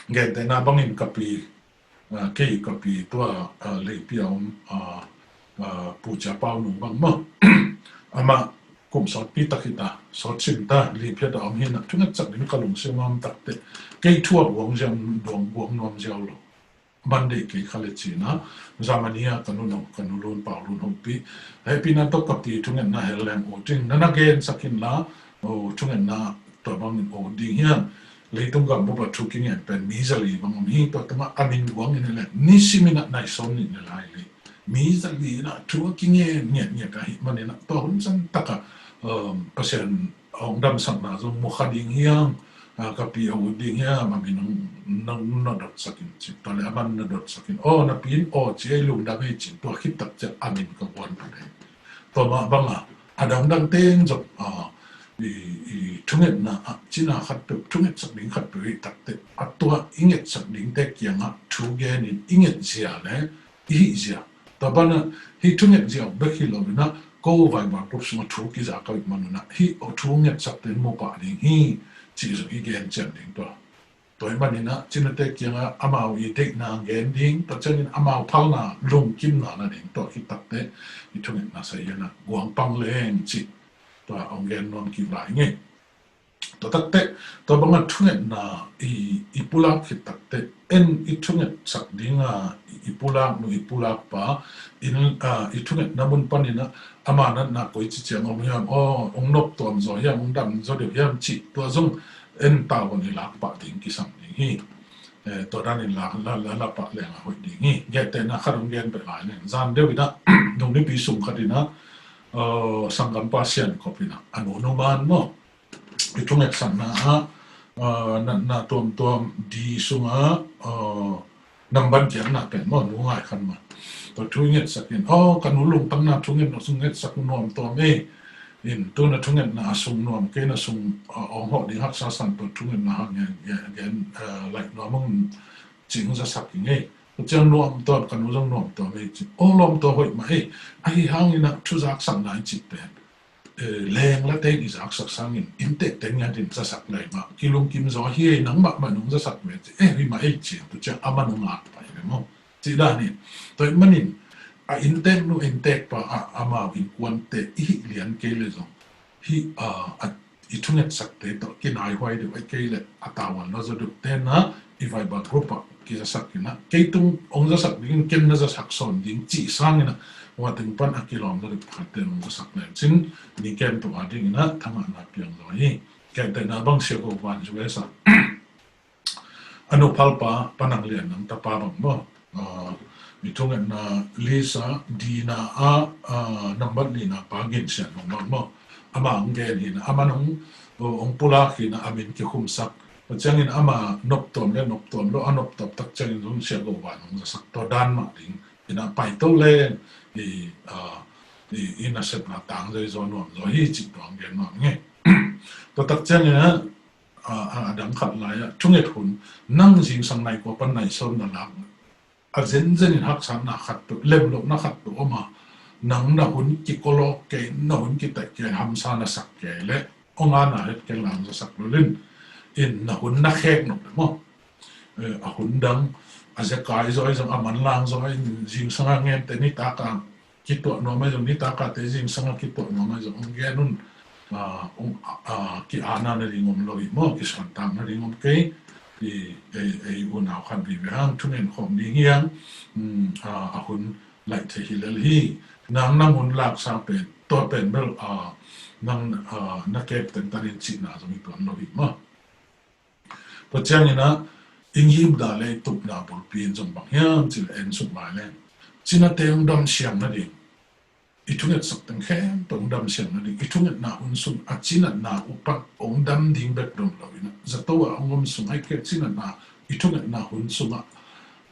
Gentehna bangin ka pi, ah, kei ka pi tua, ah, leipi a om, ah, ah, Pu Cia Pau Nung bang maw. Amah kum sawtpi tak hi ta, sawt sim ta, leipi a ta om hi na, thu ngetsak ding ka lungsim a om takteh. Kei thu a guang ziau, duang guang nuam ziau lo. Ban deih kei kha le cina, Germany a ka nu nong, ka nu lun pau lun hong pi. Hehpihna tawh ka pi thungetna hel leng ut ding, na na gensak inla, aw, thungetna tua bangin ut ding hiam. Leitung gam bup a thu kingen pen mi zali bang om hi, tua tungah a min guang in le, nisimin a nai sawm nih le lai le. Mi zali in a thu a kingen ngiatngiat ahih manin a, tua hun san takah, um, Pasian hong damsakna zong mu kha ding hiam, ah, ka pi a ut ding hiam, a min nong, nong na dotsak in cin. Tua le a man na dotsak in, aw, na pi in aw ci ei lungdam ei cin, tua khit tak ciang a min ka guan pha dei. Tua mah banga, a dangdang teng zong, ah, i, i thungetna, ah, cina khat peuh, thungetsak ding khat peuh hi takteh. A tua i ngetsak dingte kiangah thu genin i nget zia le, i hih zia. Tua banah, hih thunget zia bek hi lo in a, ko Viber group sungah thu kiza ka hih man un a, hih thu ngetsakte in mu pah ding hi, cih zong i gen cian ding tua. Tua ahih manin a, cinate kiangah amau i deihna gen ding, tua ciangin amau phalna, lungkimna na ding, tua khit takteh, i thungetna sa hian a, guang pang leng cih, tua hong gen nuam kik lai ngei. Tua takteh, tua banga thungetna i, i pulak khit takteh, en i thungetsak dinga i, i pulak nu, i pulak pa, in, ah, i thungetna mun panin a, ama natna koi ci ciang om hiam, aw, hong nop tuam zaw hiam, hong dam zaw deuh hiam cih, tua zong en tavuan i lak pah ding kisam ding hi. Eh, tua danin la, la, la, la pah leng a hoih ding hi. Gentehna khat hong gen peh lai ning. Zan deuh in a, nung nipi sung khat in a, aw, sanggampa Sian Kop in a, a nu nu man maw. I thungetsakna ah, ah, natna tuamtuam di sungah, ah, nambat giatna pen maw, nu Ngai Khan Mang. Tua thu i ngetsak in, aw, ka nu lungtang na thu nget, thu ngetsak nuam tuam ei. In tu na thu ngetna a sung nuam kei na sung, ah, ong hawh ding haksa san tua thu ngetna hang gen, gen, gen, ah, laih nuam ung cing zasak ing ei. Tua ciang nuam tuam, ka nu zong nuam tuam ei ci. Aw, lawm tua hoih mah ei. Ahi hangin ah thu zaksakna i cih pen, eh, leng la teng i zaksak sangin inntek teng ngiat in zasak lai mah. Kilungkim zaw hi ei, nangmah mah nong zasak ve ci. Eh, hi mah ei ci. Tua ciang amah nong ngak pai ve maw. Cih dan in. Tua ahih manin a inntek nu inntek pa ah amau innkuante i hih lian kei le zong hih, ah, a i thungetsakte tawh kinaihuai deuh ahih kei leh a tavuan lo zaw deuh te na i Viber group ah kizasak in ah, kei tung ong zasak dingin ken na zasak sawn ding cih sangin ah, hua teng pan a kilawm zaw deuh pakhatte ong zasak lecin, ni kem tung a dingin ah thangahna piang zaw hi. Kei te na bang Sia Go Van U S ah a nuphalpa Pa Nang Lian Nang tapa bang maw, ah, i thungetna list ah dina ah, ah, nambat nihna Pa Gin Sian Hong bang maw, amah hong gen hi na, amah hong, oh, hong pulak hi na, a min kikhumsak. Tua ciangin amah noptuam le noptuam lo, a noptuam tak ciangin zong Sia Go Van hong zasak. Tua dan mah ding in ah paito leng i, ah, i, i nasepna tang zoi zaw nuam zaw hi cih tua hong gen nuam ing ei. Tua tak ciangin ah, a, a dang khat lai ah, thunget hun, nang zingsang nai kua pan nai sawm na lak, a zenzen in haksatna khat peuh, lemlohna khat peuh om a, nang na hun kikol awk kei, na hun kitaih kei, hamsa na sak kei leh, ong a na het kei lang zasak lo lin, in na hun na khek nop le maw. Eh, a hun dang, a zekai zaw ahi zong, a manlang zaw ahi, zingsang a ngente nitak a kituah nuam ahi zong, nitak a te zingsang a kituah nuam ahi zong, ong gen un, ah, ong, ah, ki-ana nading om lo hi maw, kisuantak nading om kei, i, ei, ei unau khat vive hang, thungen khawm ding hi hang, um, ah, a hun laih thei hi lel hi, nang nang hun laksa pen, tua pen bel, ah, nang, ah, na kep tentan in cihna zong hi tuan lo hi maw. Tua ciangin ah, i ngimna le i tupna bulpi in zong bang hiam cih leh en suk lai leng, cinate hong dam siang nading, i thungetsak teng khempeuh hong dam siang nading, i thungetna hun sung a cinatna upat hong dam ding bek dom lo in ah, zato ah hong om sung ahih kei leh cinatna, i thungetna hun sungah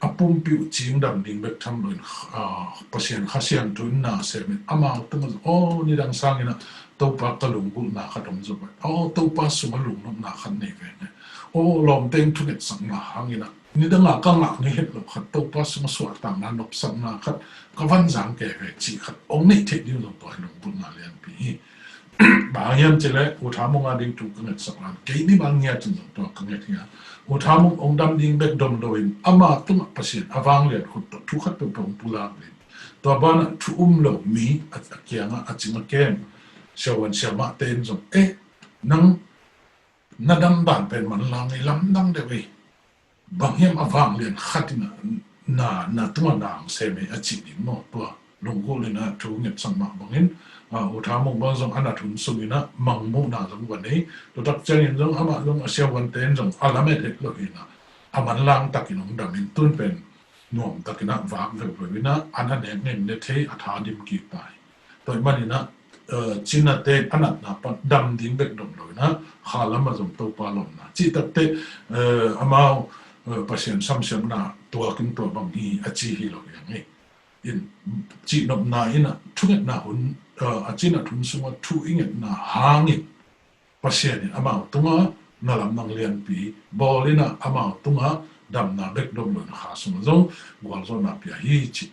a pumpi uh cing dam ding bek tham lo in, ah, Pasian Kha Siangtho in na sem in amau tungah, aw, nidang sangin ah Topa ka lunggulhna khat om zaw bai. Aw, Topa sungah lungnopna khat nei ve nge. Aw, lawmte in thungetsakna hangin ah nidang a ka ngah ngei het lo khat Topa sungah suahtakna nopsakna khat ka van zang kei ve cih khat ong neih theih ding zong tua hi lunggulhna lianpi hi. Bang hiam cih leh U Tha Mung a ding thu ka ngetsak lan, kei ni bang ngiat in zong tua ka nget hi a. U Tha Mung ong dam ding bek dom lo in ama tungah Pasian a vanglian khut tawh thu khat peuhpeuh ong pulak ding. Tua banah thu um lo mi a, a kiangah a cing a kem siavuan siamahte in zong, eh, nang na dam dan pen manlang ei, lamdang deuh ei. Bang hiam a vanglian khat in ah na, na tungah na ong sem ei a cih ding maw. Tua lunggulh in ah thu ngetsak mah bangin, ah, U Tha Mung bang zong a nat hun sungin ah mangmuhna zong va nei. Tua tak ciangin zong amah zong a siavuante in zong a lamet het lo hi in ah, a manlang takin ong dam in tun pen nuam takin ah vak veuhveuh in ah, an a nek nen ne thei a tha dim kik ta hi. Tua ahih manin ah, eh, cinate a natna pan dam ding bek dom lo in ah, kha lam ah zong Topa lawmna cih takteh, eh, amau, eh, Pasian samsiamna tuak in tua bang hi a ci hi lo hi hang hi. In cihnopna in ah thungetna hun, eh, a cinat hun sungah thu i ngetna hangin Pasian in amau tungah na lamdang lianpi bawl in ah amau tungah damna bek dom lo in ah kha sungah zong gualzawhna pia hi cih.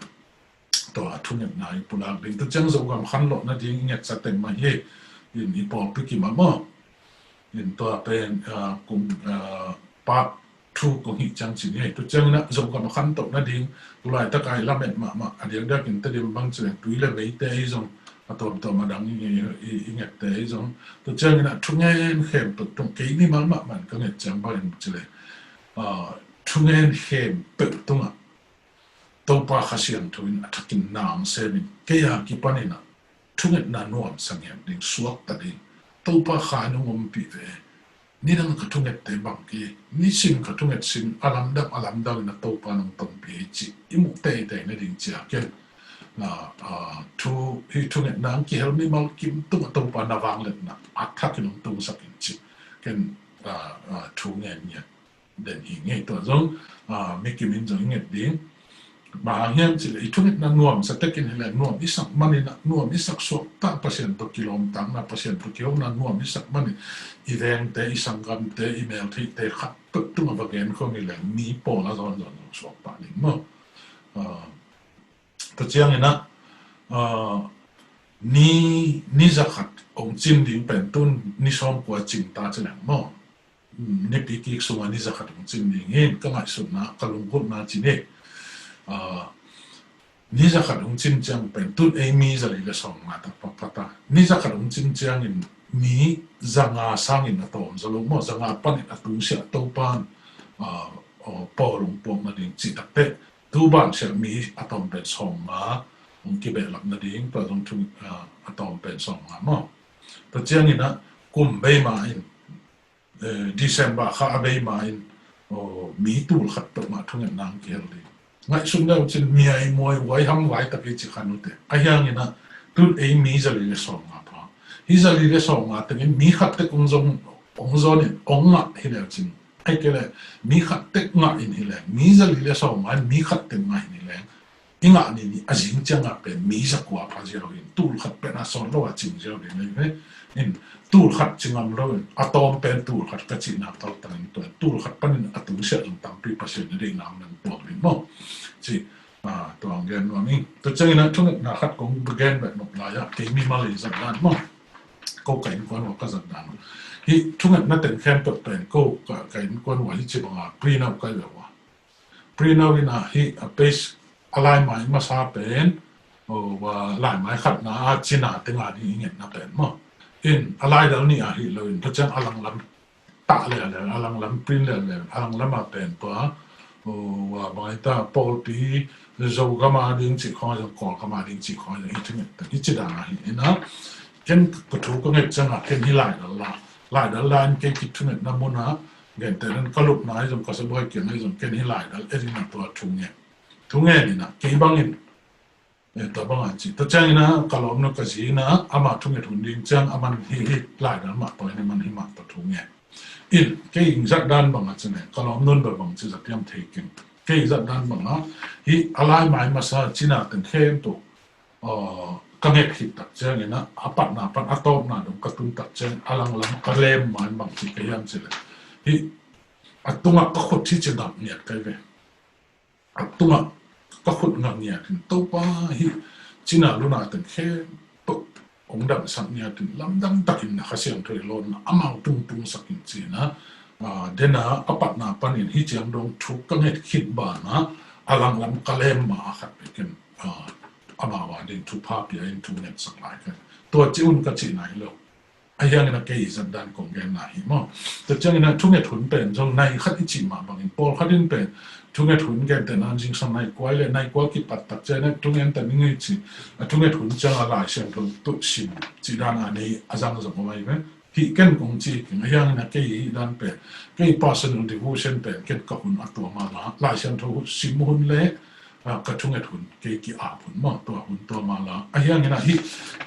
Tua thungetna i pulak ding. Tua ciang Zogam khanlawh nading i ngetsa teng mah hi. In i pawlpi kim ah maw. In tua pen, ah, kum, ah, part two kong hih ciang cin hi. Tua ciangin ah Zogam khantoh nading, tu laitak a i lamet mahmah a diakdiak in Tedim bang ci leng tui le meite ahi zong, a tuamtuam a dang i, i, i ngette ahi zong. Tua ciangin ah thungen khempeuh tung kei mimal mahmah in ka nget ciang bang in ci leng, ah, thungen khempeuh tungah Topa Kha Siangtho in a thakin na ong sem in, kei a kipanin ah thungetna nuamsa ngiat ding, suakta ding, Topa Kha in ong ompih ve. Nidang ka thungette bang kei, nisim ka thunget sin a lamdang a lamdang in ah Topa in ong tonpih hi cih i muh teitei nading ci a ken, ah, ah, thu, hih thungetna ong kihel mimal kim tungah Topa na vangliatna a thakin ong tungsak in cih ken ah, ah, thu ngen ngiat den hi ngei. Tua zong, ah, mi kim in zong i nget ding. Bang hang hiam cih leh i thungetna nuamsa tekin hi leng nuam i sak manin ah, nuam i sak suakta Pasian tawh kilawmtatna, Pasian tawh kihona nuam i sak manin i vengte, i sanggamte, i meltheihte khat peuh tungah va gen khawm hi leng mi pawl a zawnzawn zong suak pah ding maw? Ah, tua ciangin ah, ah, ni, ni zakhat hong cin ding pen tun ni sawmkua cing ta ci leng maw? Nipi kik sungah ni zakhat hong cin ding hi in ka ngaihsutna, ka lunggulhna ci ni. Ah, ni zakhat hong cin ciang pen tun ei mi zali le sawmnga tak pakpata. Ni zakhat hong cin ciangin mi zanga sangin a tawm zaw lo maw, zanga panin a tungsiah Topan, ah, aw, pawl hong puak nading cih takteh tu bansiah mi a tawm pen sawmnga hong kibehlap nading, tua zong thu, ah, a tawm pen sawmnga maw? Tua ciangin ah kum bei ma in, eh, December kha a bei ma in, aw, mi tul khat peuhmah thungetna hong kihel ding. Ngaihsun leu cin miai muai uai ham vai tak i ci khan ute. A hiangin ah tun ei mi zali le sawmnga pha. Hi zali le sawmnga tengin mi khat tek hong zong, hong zon in hong ngah hi leu cin. Ai kei le mi khat tek ngah in hi leng, mi zali le sawmnga in mi khat tek ngah in hi leng, i ngah ni ni a zing ciangah pen mi zakua pha ziau in, tul khat pen a sawt lo a cing ziau ding hi ve. In tul khat ci ngam lo in, a tawm pen tul khat ka cihna tawh tangin tua tul khat panin a tungsiah zong tampi Pasian na deihna om nang puak ding maw? Ci, ah, tua hong gen nuam ing. Tua ciangin ah thungetna khat kong gen beh nop lai ah, kei mimal i zat dan maw? Ko ka innkuan ua ka zat dan. Hih thungetna teng khempeuh pen ko ka, ka innkuan ua hih ci banga print out kai beh ua. Print out in ah hih a page a laimai masa pen, oh, a laimai khatna a cina tengah ding i ngetna pen maw? In a laidal nih ah hih lo in, tua ciang a langlam tah leuleu, a langlam print leuleu, a langlam ah pen tua, oh, a bang hi ta, pawlpi, Zogam a ding cih khawng zong, Kawlgam a ding cih khawng zong, hih thunget, hih ci dan ah hih in ah, ken ka thu ka nget ciangah, ken hih laidal la, laidal la in ken kithungetna mun ah, gentehna in ka lupna ahi zong, ka sabuai kiang ahi zong, ken hih laidal en in ah tua thu ngen. Thu ngen in ah, kei bangin, eh, tua bang a ci. Tua ciangin ah, ka lawmnu ka zi in ah, ama thunget hun ding ciang, aman hih, hih laidal mah tawh in, aman hih mah tawh thu ngen. In, kei ing zat dan bang a ci ne, ka lawmnun bang bang ci zat hiam thei keng. Kei ing zat dan bang a, hih a laimai masa cina teng khempeuh, aw, ka nget khit tak ciangin ah, a patna pan a tawpna dong ka tun tak ciang, a langlam ka lem mai bang ci ka hiam ci le. Hih, a tungah ka khut hih ci ngak ngiat kai ve. A tungah ka khut ngak ngiat in Topa hih cina luna teng khempeuh hong damsak ngiat in lamdang takin na Kha Siangtho i lawnna amau tung tungsak in ci-in ah, ah, den a a patna panin hih ciang dong thu ka nget khit ban ah a langlam ka lem ma a khat bek in, ah, amau a ding thupha pia in thu ngetsak lai ka. Tua ci un ka cihna hi lo. A hiangin a kei i zat dan kong genna hi maw. Tua ciangin a thunget hun pen zong nai khat i cih mah bangin pawlkhat in pen thunget hun gentehna in zingsang nai kua le nai kua kipat tak ciangin a thungen ta ning i ci. A thunget hun ciang a Lai Siangtho tawh sim cih dan a nei a zang zong om ahi ve. Hih ken kong ci keng a hiangin a kei i dan pen, kei personal devotion pen ken ka hun a tua ma la, Lai Siangtho sim hun le, ah, ka thunget hun, kei ki-ap hun maw, tua hun tua ma la. A hiangin a hih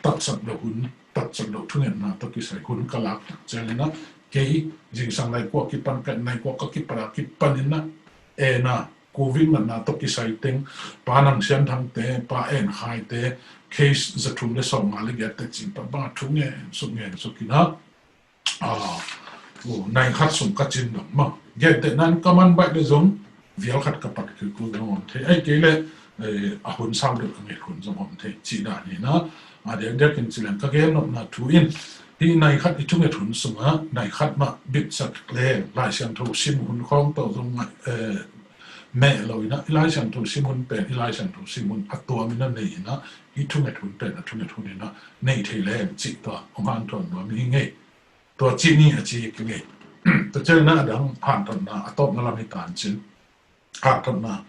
taksak lo hun, taksak lo thungetna tawh kisai hun ka lak tak ciangin a, kei zingsang nai kua kipan ka, nai kua ka kipan a kipan in a, en a, Covid natna tawh kisai teng, Pa Nang Sian Thangte, Pa En Khaite, case za thum le sawmnga le giat te cin pan bang a thu ngen suk ngen suk in a, ah, uh, nai khat sung ka cin dong maw. Gentehna in ka man baih le zong vial khat ka pat kul kul zong om thei. Ai kei le, eh, a hun sau deuh ka nget hun zong om thei. Cih dan hi na, a diakdiak in ci leng ka gen nopna thu in, hih nai khat i thunget hun sungah, nai khat mah bitsak leng, Lai Siangtho sim hun khawng tawh zong ngai, eh, meh lo in a, i Lai Siangtho sim hun pen, i Lai Siangtho sim hun a tuam in a nei in a, i thunget hun pen, a thunget hun in a, nei thei leng cih tua, hong hanthawn nuam hi ngei. Tua cih ni a ci hi ngei. Tua ciang in a dang hanthawnna, a tawpna lam hi tan cin. Hanthawnna,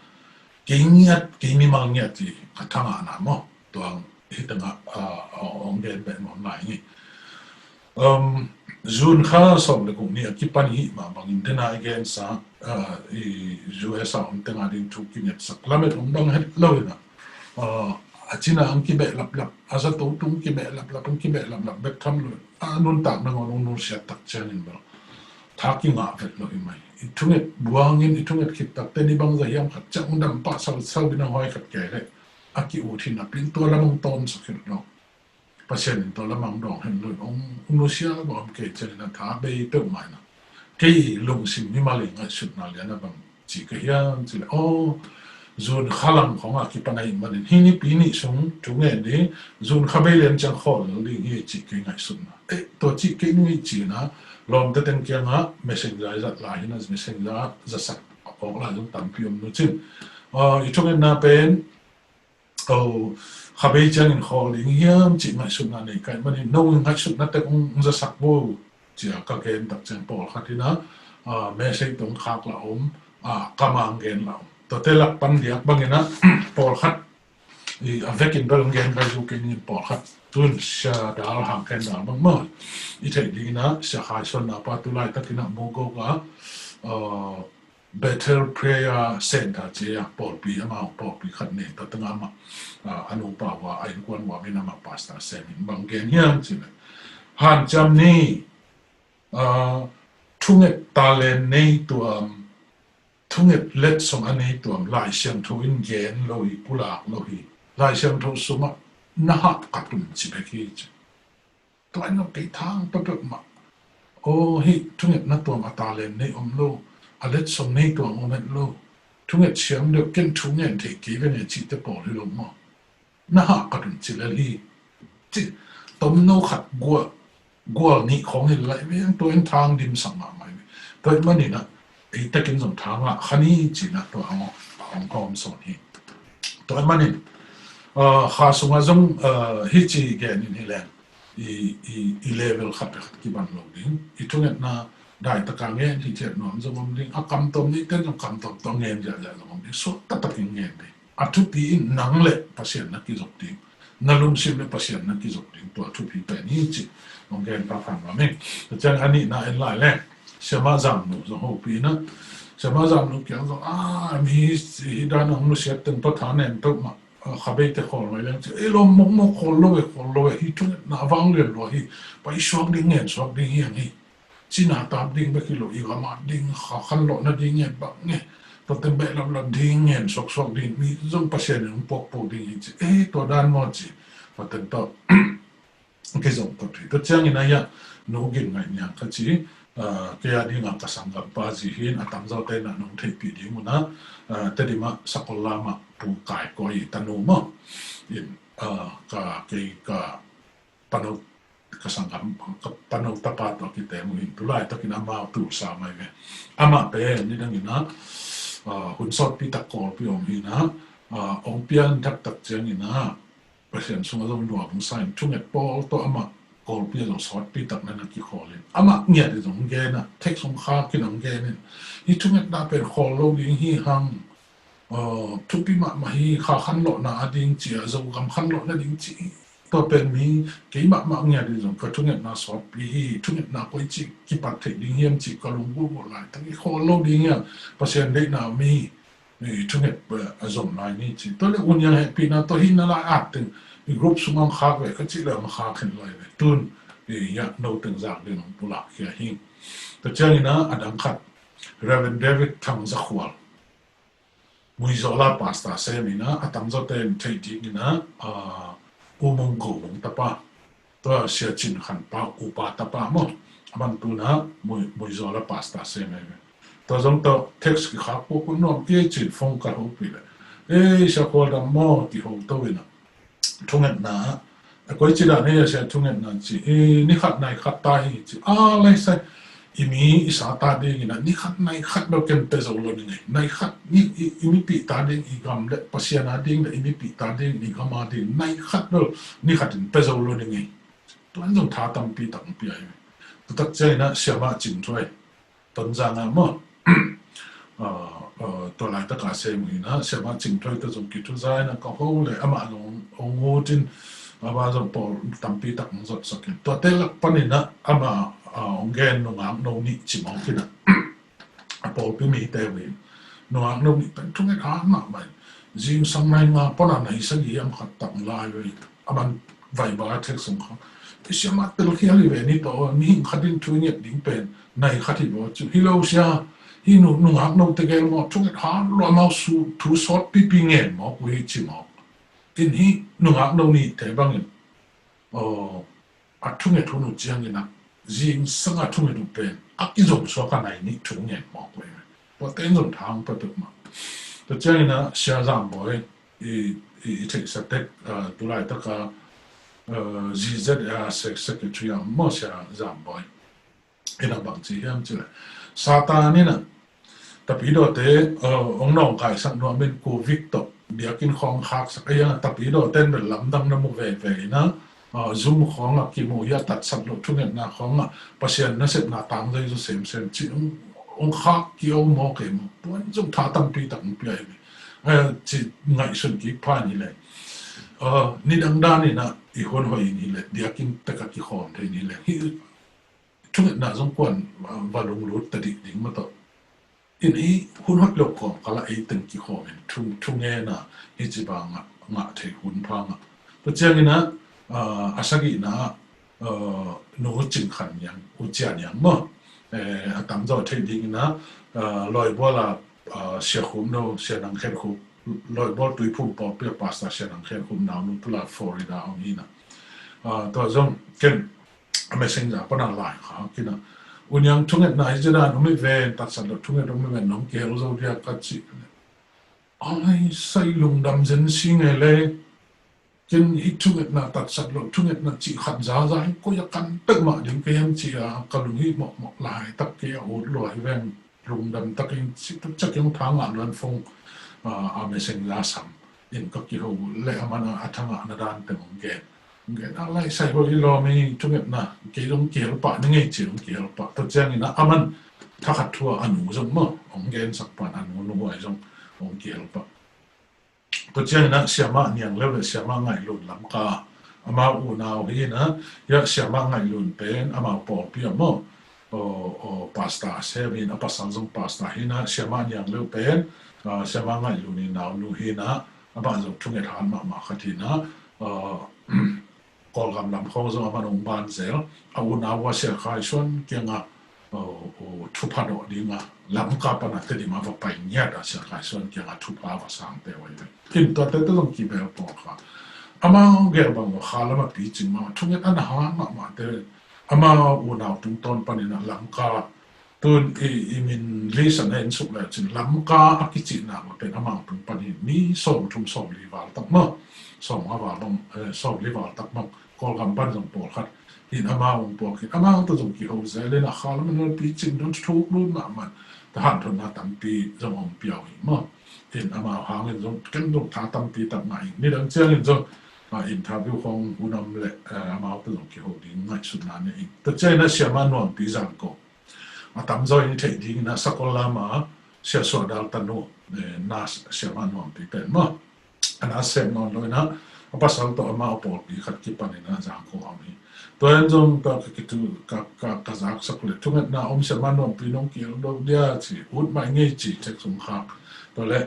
kei ngiat, kei mimal ngiat ci a thangahna maw. Tua hi tengah, ah, ah, hong gen beh nuam lai ngei. Um, June kha sawm le guk ni a kipan hi mah bangin dena i gensa, ah, i U S a hun tenga ding thu kingetsak lamet hong bang het lo in a. Ah, a cina ang kibeh laplap, a zato tung kibeh laplap, ang kibeh laplap bek tham lo. A nuntak nangawn hong nusiat tak ciangin bel. tha kingah vet lo hi mai. I thunget buangin, i thunget khit takte ni bangzah hiam khat ciang dam pah salsal in a hoi khat kei leh a ki-ut hi napi-in tua lam hong tawmsak hi lo. Pasian in tua lam hong dawng hen lo in hong nusia lo om kei ciangin a tha bei peuhmah in a, kei lungsim mimal i ngaihsutna lian a bang ci ka hiam cih leh, aw, June kha lang khawng a kipan ahih manin hih nipi nih sung thu ngen ding, June kha bei lian ciang khawl ding hi cih kei ngaihsutna. Eh, tua cih kei nu hi ci-in a, lawmte teng kiangah messenger zat lai hi in a, messenger zasak awk lai zong tampi om nu cin. Aw, i thungetna pen, aw, kha bei ciangin khawl ding hiam cih ngaihsutna nei ka hih manin, no ngaihsutna tek hong zasak vo ci-a ka gen tak ciang pawlkhat in a, ah, message tawh khak lah om, ah, ka mang gen lah om. Tuate lak pan diak bangin a, pawlkhat i a vekin bel gen ka zu kei ning, pawlkhat tun Sia Dal Hang Khen Dal bang maw, i theih dingin a, Sia Khai Suan na pa tu laitakin a Mugok a, ah, Bethel Prayer Center ci-a pawlpi, amau pawlpi khat nei ta tanga amah, ah, a nupa uh a, a innkuan uh a min amah pastor sem in bang gen hiam cih leh, hanciam ni, ah, thunget talent nei tuam, thunget letsong a nei tuam, Lai Siangtho in gen lo hi, pulak lo hi, Lai Siangtho sungah na hahkat un ci bek hi ci. Tua in zong kei thang peuhpeuh mah. Aw, hih thungetna tuam a talent nei om lo, a letsong nei tuam om het lo. Thunget siam deuh, ken thu ngen thei kei ve ne cihte pawl hi lo maw. Na hahkat un ci lel hi. Ci, tomno khat gual, gual nih khawng hi lai ve, tua in thang dimsak mahmah hi ve. Tua ahih manin a, ei takin zong thang ah kha ni ci-in a tua hong, hong kawm sawn hi. Tua ahih manin, ah, kha sungah zong, ah, hih ci gen in hi leng, i, i, i level khat le khat kiban lo ding. I thungetna daitaka ngen hi ciat nuam zong om ding. A kamtom nih ten zong kamtom tawh ngen ziahziah zong om ding. Suak taktakin ngen ding. A thupi in nang le Pasian na kizop ding. Na lungsim le Pasian na kizop ding. Tua thupi pen hi ci. Hong gen pha phan nuam ing. Tua ciang a nihna en lai leng, Siamah Zamnu zong hopih in a, Siamah Zamnu kiang zong, ah, mi hih dan hong nusiat teng tawh tha nen peuhmah, ah, kha beite khawl mai leng ci. Ei lawm mawkmawk, khawl lo e, khawl lo e, hih thungetna a vanglian lua hi, paisuak ding, ngensuak ding hi hang hi. Cina tap ding bek hi lo, i gam at ding, kha khanlawhna ding ngen bang nge, tua teng behlap lap ding, ngen suaksuak ding, mi zong Pasian in hong puakpuak ding hi ci. Ei, tua dan maw ci. Tua teng tawh kizong tua thei. Tua ciangin a hiah, Nu Gin Ngaih Niang kha ci, ah, kei a dingah ka sanggampa zi hi in, a tamzaw te in a nong theihpih ding un a, ah, Tedim ah Sakollam ah Pu Kai Koi i tanu maw. In, ah, ka, kei ka pano, ka sanggam, ka pano tapa tawh kitem uh hi in, tu laitakin amau tulsa mai ve. Amah pen nidangin a, ah, hun sawtpi tak Kawlpi om hi in a, ah, hong pian taktak ciangin a, Pasian sungah zong nuam hong sa in, thunget pawl tawh amah Kawlpi ah zong sawtpi tak na na kikhawl in. Amah ngiat in zong gen a, text hong khak in hong gen in. Hih thungetna pen khawl lo ding hi hang. Aw, thupi mahmah hi, kha khanlawhna a ding ci a, Zogam khanlawhna ding ci. Tua pen mi, kei mahmah ngiat in zong ka thungetna sawtpi hi, thungetna koici kipat theih ding hiam ci ka lunggulh gawh laitak hi, khawl lo ding hiam, Pasian deihna mi, i thunget, eh, a zom lai ni ci. Tua le U Niang hehpihna tawh hih na lai at teng, i group sungah hong khak ve ka cih le hong khak khin lai ve. Tun, eh, hiah no teng zak ding hong pulak khia hi. Tua ciangin a, a dang khat, Reverend David Thang Za Khual, Muizawla pastor sem in a, a tamzaw te in theih dingin a, ah, U Mung Go Mung tapa. Tua Sia Cin Khan pa, upa tapa maw. A man tu in a, Mui, Muizawla pastor sem ahi ve. Tua zong tawh text kikhak puakpuak nuam kei cin phone ka hopih leh, "Ei, Sia Khual dam maw?" kiho to in a. Thungetna, a koici dan ei a sia thungetna ci, i, ni khat nai khat ta hi ci, a lai sai, i mi i sa ta dingin a, ni khat nai khat bel ken pe zo lo ning ei, nai khat, ni, i, i mipi ta ding, i gam le Pasian a ding le i mipi ta ding, i gam a ding, nai khat bel ni khat in pe zo lo ning ei. Tua in zong tha tampi tak hong pia hi. Tua tak ciangin a Siamah Cing Thuai, Tonzang ah maw. Ah, ah, tua laitaka sem uh hi in a, Siamah Cing Thuai tawh zong kithuza in a ka ho le amah zong hong ut in, amah zong pawl tampi tak hong zotsak in. Tuate lak panin a amah, ah, hong gen nungak no nih ci mawk in a, a pawlpi mite uh hi in. Nungak no nih pen thunget hat mahmah in. Zingsang nai nga pan a nai sagih hiam khat tak lai uh hi. A man Viber text hong khak. Siamah telkhial hi ve ni tawh, mihing khat in thu i nget ding pen nai khat hi baw cu. Hi lo sia, hi nu, nungak note gel maw, thunget hat lua, amau su, thu sawt pipi ngen mawk uh hi ci mawk. In hi nungak no nih te bangin, aw, a thunget hun uh ciangin ah, zingsang a thunget uh pen a kizom suak a nai nih thu ngen mawk uh hi. Pawlte'n zong tha hong pia peuhmah. Tua ciangin ah Sia Zam Bawi i, i, i theihsa tek, ah, tulaitak a, ah, Z Z A sek, secretary a maw, Sia Zam Bawi in ah bang ci hiam cih leh, Satan in ah tapidawte, ah, hong nawngkaisak nuam in, covid tawh biakinn khawng khaksak a, tapidawte'n bel lamdang na mu veve in ah, ah, zum khawng ah kimu hi a, tatsat loh thungetna khawng ah Pasian nasepna tangzai zaw semsem cih hong, hong khak kio maw kei maw, tua in zong tha tampi tak hong pia hi ve. Ah, ci ngaihsun kik pha in hi leh, ah, nidang dan in ah i hun hoih in hi leh, biakinn tek a kikhawm thei in hi leh, hi thungetna zong kua'n, ah, va lunglut ta dih ding maw tawh. In hi hun hoih lo khawm kal ah ei teng kikhawm in thu, thungen a, hi ci bang ah ngah thei hun pha ngah. Tua ciangin ah, ah, a sagihna ah, ah, Nu Cing Khan Niang, U Cia Niang maw, eh, a tamzaw theih dingin ah, ah, Lawibual a, ah, Sia Khum No, Sia Nang Khen Khum, Lawibual Tuiphum pawlpi a pastor Sia Nang Khen Khum naunu, tu la Florida om hi in ah. Ah, tua zong ken a messenger pan a lai khak in ah, U Niang, thungetna hi ci dan om hi ven, tatsat loh thunget om hi ven, nong kihel zo dia ka cih. A lai sai, lungdam zen si ngei le. Ken hi thungetna, tatsat loh thungetna cih khat zaza hi koi a kan peuhmah ding ka hiam ci a ka lung hi mawhmawh laitak kei a, ut lua hi veng. Lungdam takin ci, tuk cak in tha ngah luan phone, ah, a messenger sam in ka kiho leh, aman a tha ngahna dan teng hong gen. Hong gen a, lai sai hoih hi lawm hi, thungetna kei zong kihel pah ni ngei ci, hong kihel pah. Tua ciangin ah aman thakhat thu a, a nu zong maw, hong gensak pan, a nu, Nu Huai zong hong kihel pah. Tua ciangin ah Siamah Niang Leu le Siamah Ngaih Lun Lamka, amau unau hi in ah, hiah Siamah Ngaih Lun pen amau pawlpi ah maw, aw, aw, pastor a sem hi in, a pasal zong pastor hi in ah, Siamah Niang Leu pen, ah, Siamah Ngaih Lun i naunu hi in ah, amah zong thunget hat mahmah khat hi in ah, ah, Kawlgam lam khawng zong aman hong ban zel, a unau a Sia Khai Suan kiangah, aw, aw, thupha dawh ding a, Lamka pan a Tedim a va pai ngiat a, Sia Khai Suan kiangah thupha va sang te uh hi ve. In tuate te zong kibel pawlkhat. Amau gel bang uh kha lam a picing mah, thunget a na hat mahmah te, amau unau tungtawn panin ah Lamka, tun i, i min list a na en suk le cin, Lamka a kicihna mah pen amau tung panin mi sawmthum sawmli val tak maw, sawmnga val bang, eh, sawmli val tak bang, Kawlgam pan zong pawlkhat in amau hong puak in, amau tawh zong kiho zel in ah kha lam a na picing dong, thuk lut mahmah, ta hanthotna tampi zong hong pia uh hi maw. In amau hangin zong ken zong tha tampi tak ngah ing. Nidang ciangin zong, ah, interview khawng hun om leh, eh, amau tawh zong kiho ding ngaihsutna nei ing. Tua ciangin ah Siamah Nuampi Zangkong, a tamzaw in i theih dingin ah Sakol Lam a Sia Suah Dal tanu, eh, na Siamah Nuampi pen maw, a nasem nawn lo in ah, a pasal tawh amau pawlpi khat kipan in ah Zangkong a om hi. Tua in zong tua ka kitu, ka, ka, ka zaksak le, thungetna om, Siamah Nuampi nong kihel lo dia ci, ut mai ngei ci, text hong khak. Tua leh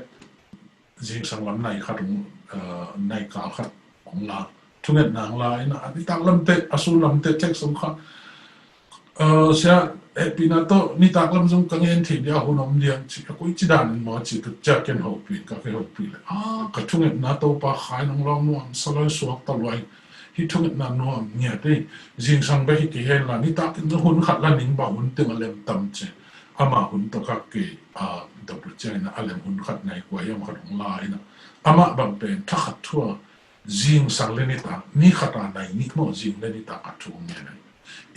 zingsang lam nai khat hong, eh, nai kal khat hong la, thungetna hong la in ah, a nitak lamte, a sun lamte text hong khak. Eh, Sia, hehpihna tawh nitak lam zong ka ngen thei dia, hun om dia ci, a koici danin maw ci, tua ciang ken hopih, ka kihopih leh, ah, ka thungetna Topa khai nong lawng nuam sa loi, suak ta luai. Hih thungetna nuam ngiat hi, zingsang bek hi kei hen la, nitak in zong hun khat la ning, bang hun teng a lem tam ci. Amah hun tawh kak kei, ah, dawp uh ciangin ah a lem hun khat nai kua hiam khat hong la in ah, amah bang pen thakhat thu a, zingsang le nitak, ni khat a nai nih maw, zing le nitak a thu ngen a.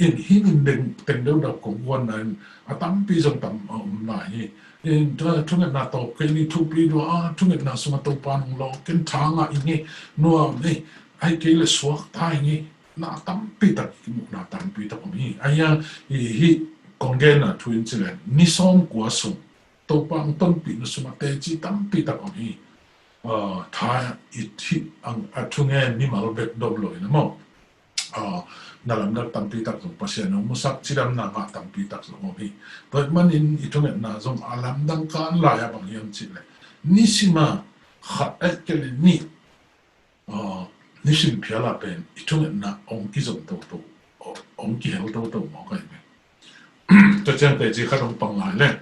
In hih min deng teng deuh deuh kong guanna in a tampi zong tam a om lai hi. In thu, thungetna tawp kei ni, thupi lua a, thungetna sungah Topa nong lawng, ken tha ngah ing e, nuam e, ahih kei leh suak ta ing e, na tampi tak, kimuhna tampi tak om hi. Ahi a, hih, hih kong genna thu in ci leng, ni sawmkua sung Topa hong tonpihna sungah teci tampi tak om hi. Ah, tha i hih ang, a thungen mimal bek dom lo in a maw, ah, na lamdang tampi tak zong Pasian hong musak, cidamna ngah tampi tak zong om hi. Tua ahih manin i thungetna zong a lamdang kan lai a bang hiam cih leh, nisim a khat ahih kei leh nih, ah, nisim phial ah pen i thungetna hong kizom toto, hong kihel toto mawk ahi ve. Tua ciang teci khat hong pang lai leh,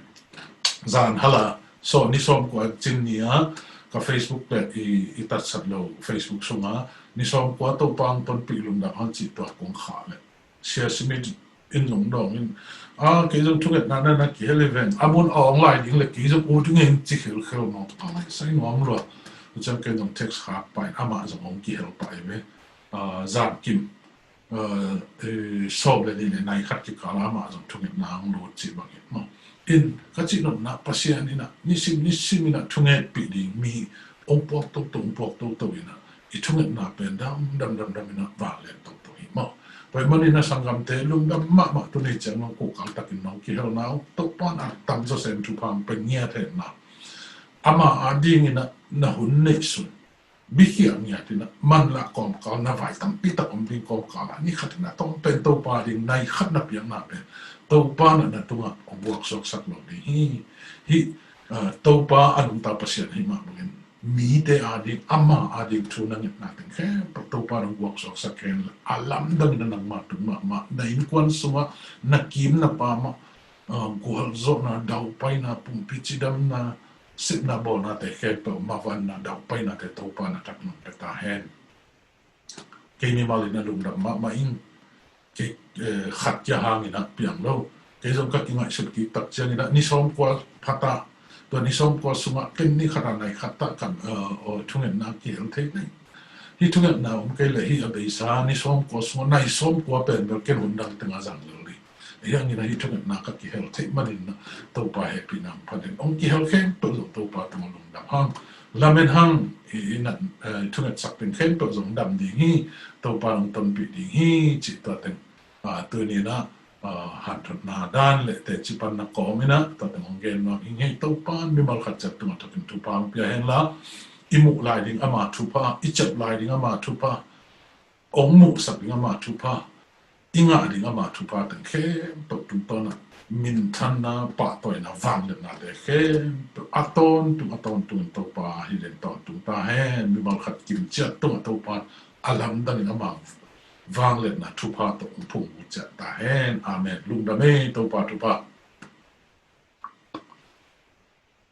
zan hal ah sawm, ni sawmkua cin ni-a ka Facebook leh i, i tatsat lo Facebook sungah ni sawmkua Topa hong tonpih lungdam hang cih tua kong khah leh, Sia Smith in zong dawng in, a, kei zong thungetna na na kihel hi veng, a mun a hong lai ding leh kei zong ut ding hi ing ci khelkhel mawk, ka ngaihsai nuam lua. Tua ciang kei zong text khak pah in amah zong hong kihel pah hi ve. A, zan kim, a, e, sawm leh nih leh nai khat kikal ah amah zong thungetna hong lut cih bang hi maw. In ka cih nopna, Pasian in ah nisim nisim in ah thungetpih ding mi hong puak toto, hong puak toto in ah i thungetna pen dam dam dam dam in ah vanglian toto hi maw. Tua ahih manin ah sanggamte lungdam mahmah, tuni ciang nong kawkal takin nong kihelna uh Topa in a tam zawzen thupha hong pia ngiat hen la, ama adingin ah na hun neihsun, bikhiah ngiat in ah, manlah kawmkal, na vai tampi tak om ding kawmkal ah ni khat in ah a tawm pen Topa ding nai khat na piakna pen Topa in ah na tungah hong guaksuaksak lo ding hi. Hih, ah, Topa a nungta Pasian ahih mah bangin mite ading, ama ading thu na ngetna teng khempeuh Topa in hong guaksuaksak hen la, a lamdang in ah nangma tung mahmah, na innkuan sungah na kim na pam ah, ah, gualzawhna, daupaina, pumpi cidamna, sepna bawlnate khempeuh, mavanna, daupainate Topa in a thak nong pia ta hen. Kei mimal in ah lungdam mahmah ing. Kei, eh, khat kia hangin ah piang lo. Kei zong ka kingaihsut kik tak ciangin ah ni sawmkua pha ta, tua ni sawmkua sungah ken ni khat a nai khat tak kan, eh, aw, thungetna kihel thei nai. Hih thungetna om kei leh hih a beisa ni sawmkua sungah nai sawmkua pen bel ken hun dang teng ah zang lel ding. Ahi hangin ah hih thungetna ka kihel theih manin ah Topa hehpihna hong phat in, hong kihel khempeuh zong Topa tungah lungdam hang. Lamen hang, i, i nat, eh, thungetsak teng khempeuh zong dam ding hi, Topa in hong tonpih ding hi cih tua teng, ah, tuni in ah, ah, hanthotna dan leh teci panna kawm in ah tua teng hong gen nuam ing. Hei Topa in mimal khat ciat tungah thak in thupha hong pia hen la, i muh lai ding ama thupha, i ciap lai ding ama thupha, hong muhsak ding ama thupha, i ngah ding ama thupha teng khempeuh tungtawn ah minthanna, pahtawina, vangliatnate khempeuh a tawntung, a tawntung in Topa hih leh tawntung ta hen. Mimal khat kim ciat tungah Topa in a lamdang in ama vangliatna thupha tawh hong phungvuh ciat ta hen. Amen. Lungdam ei Topa thupha.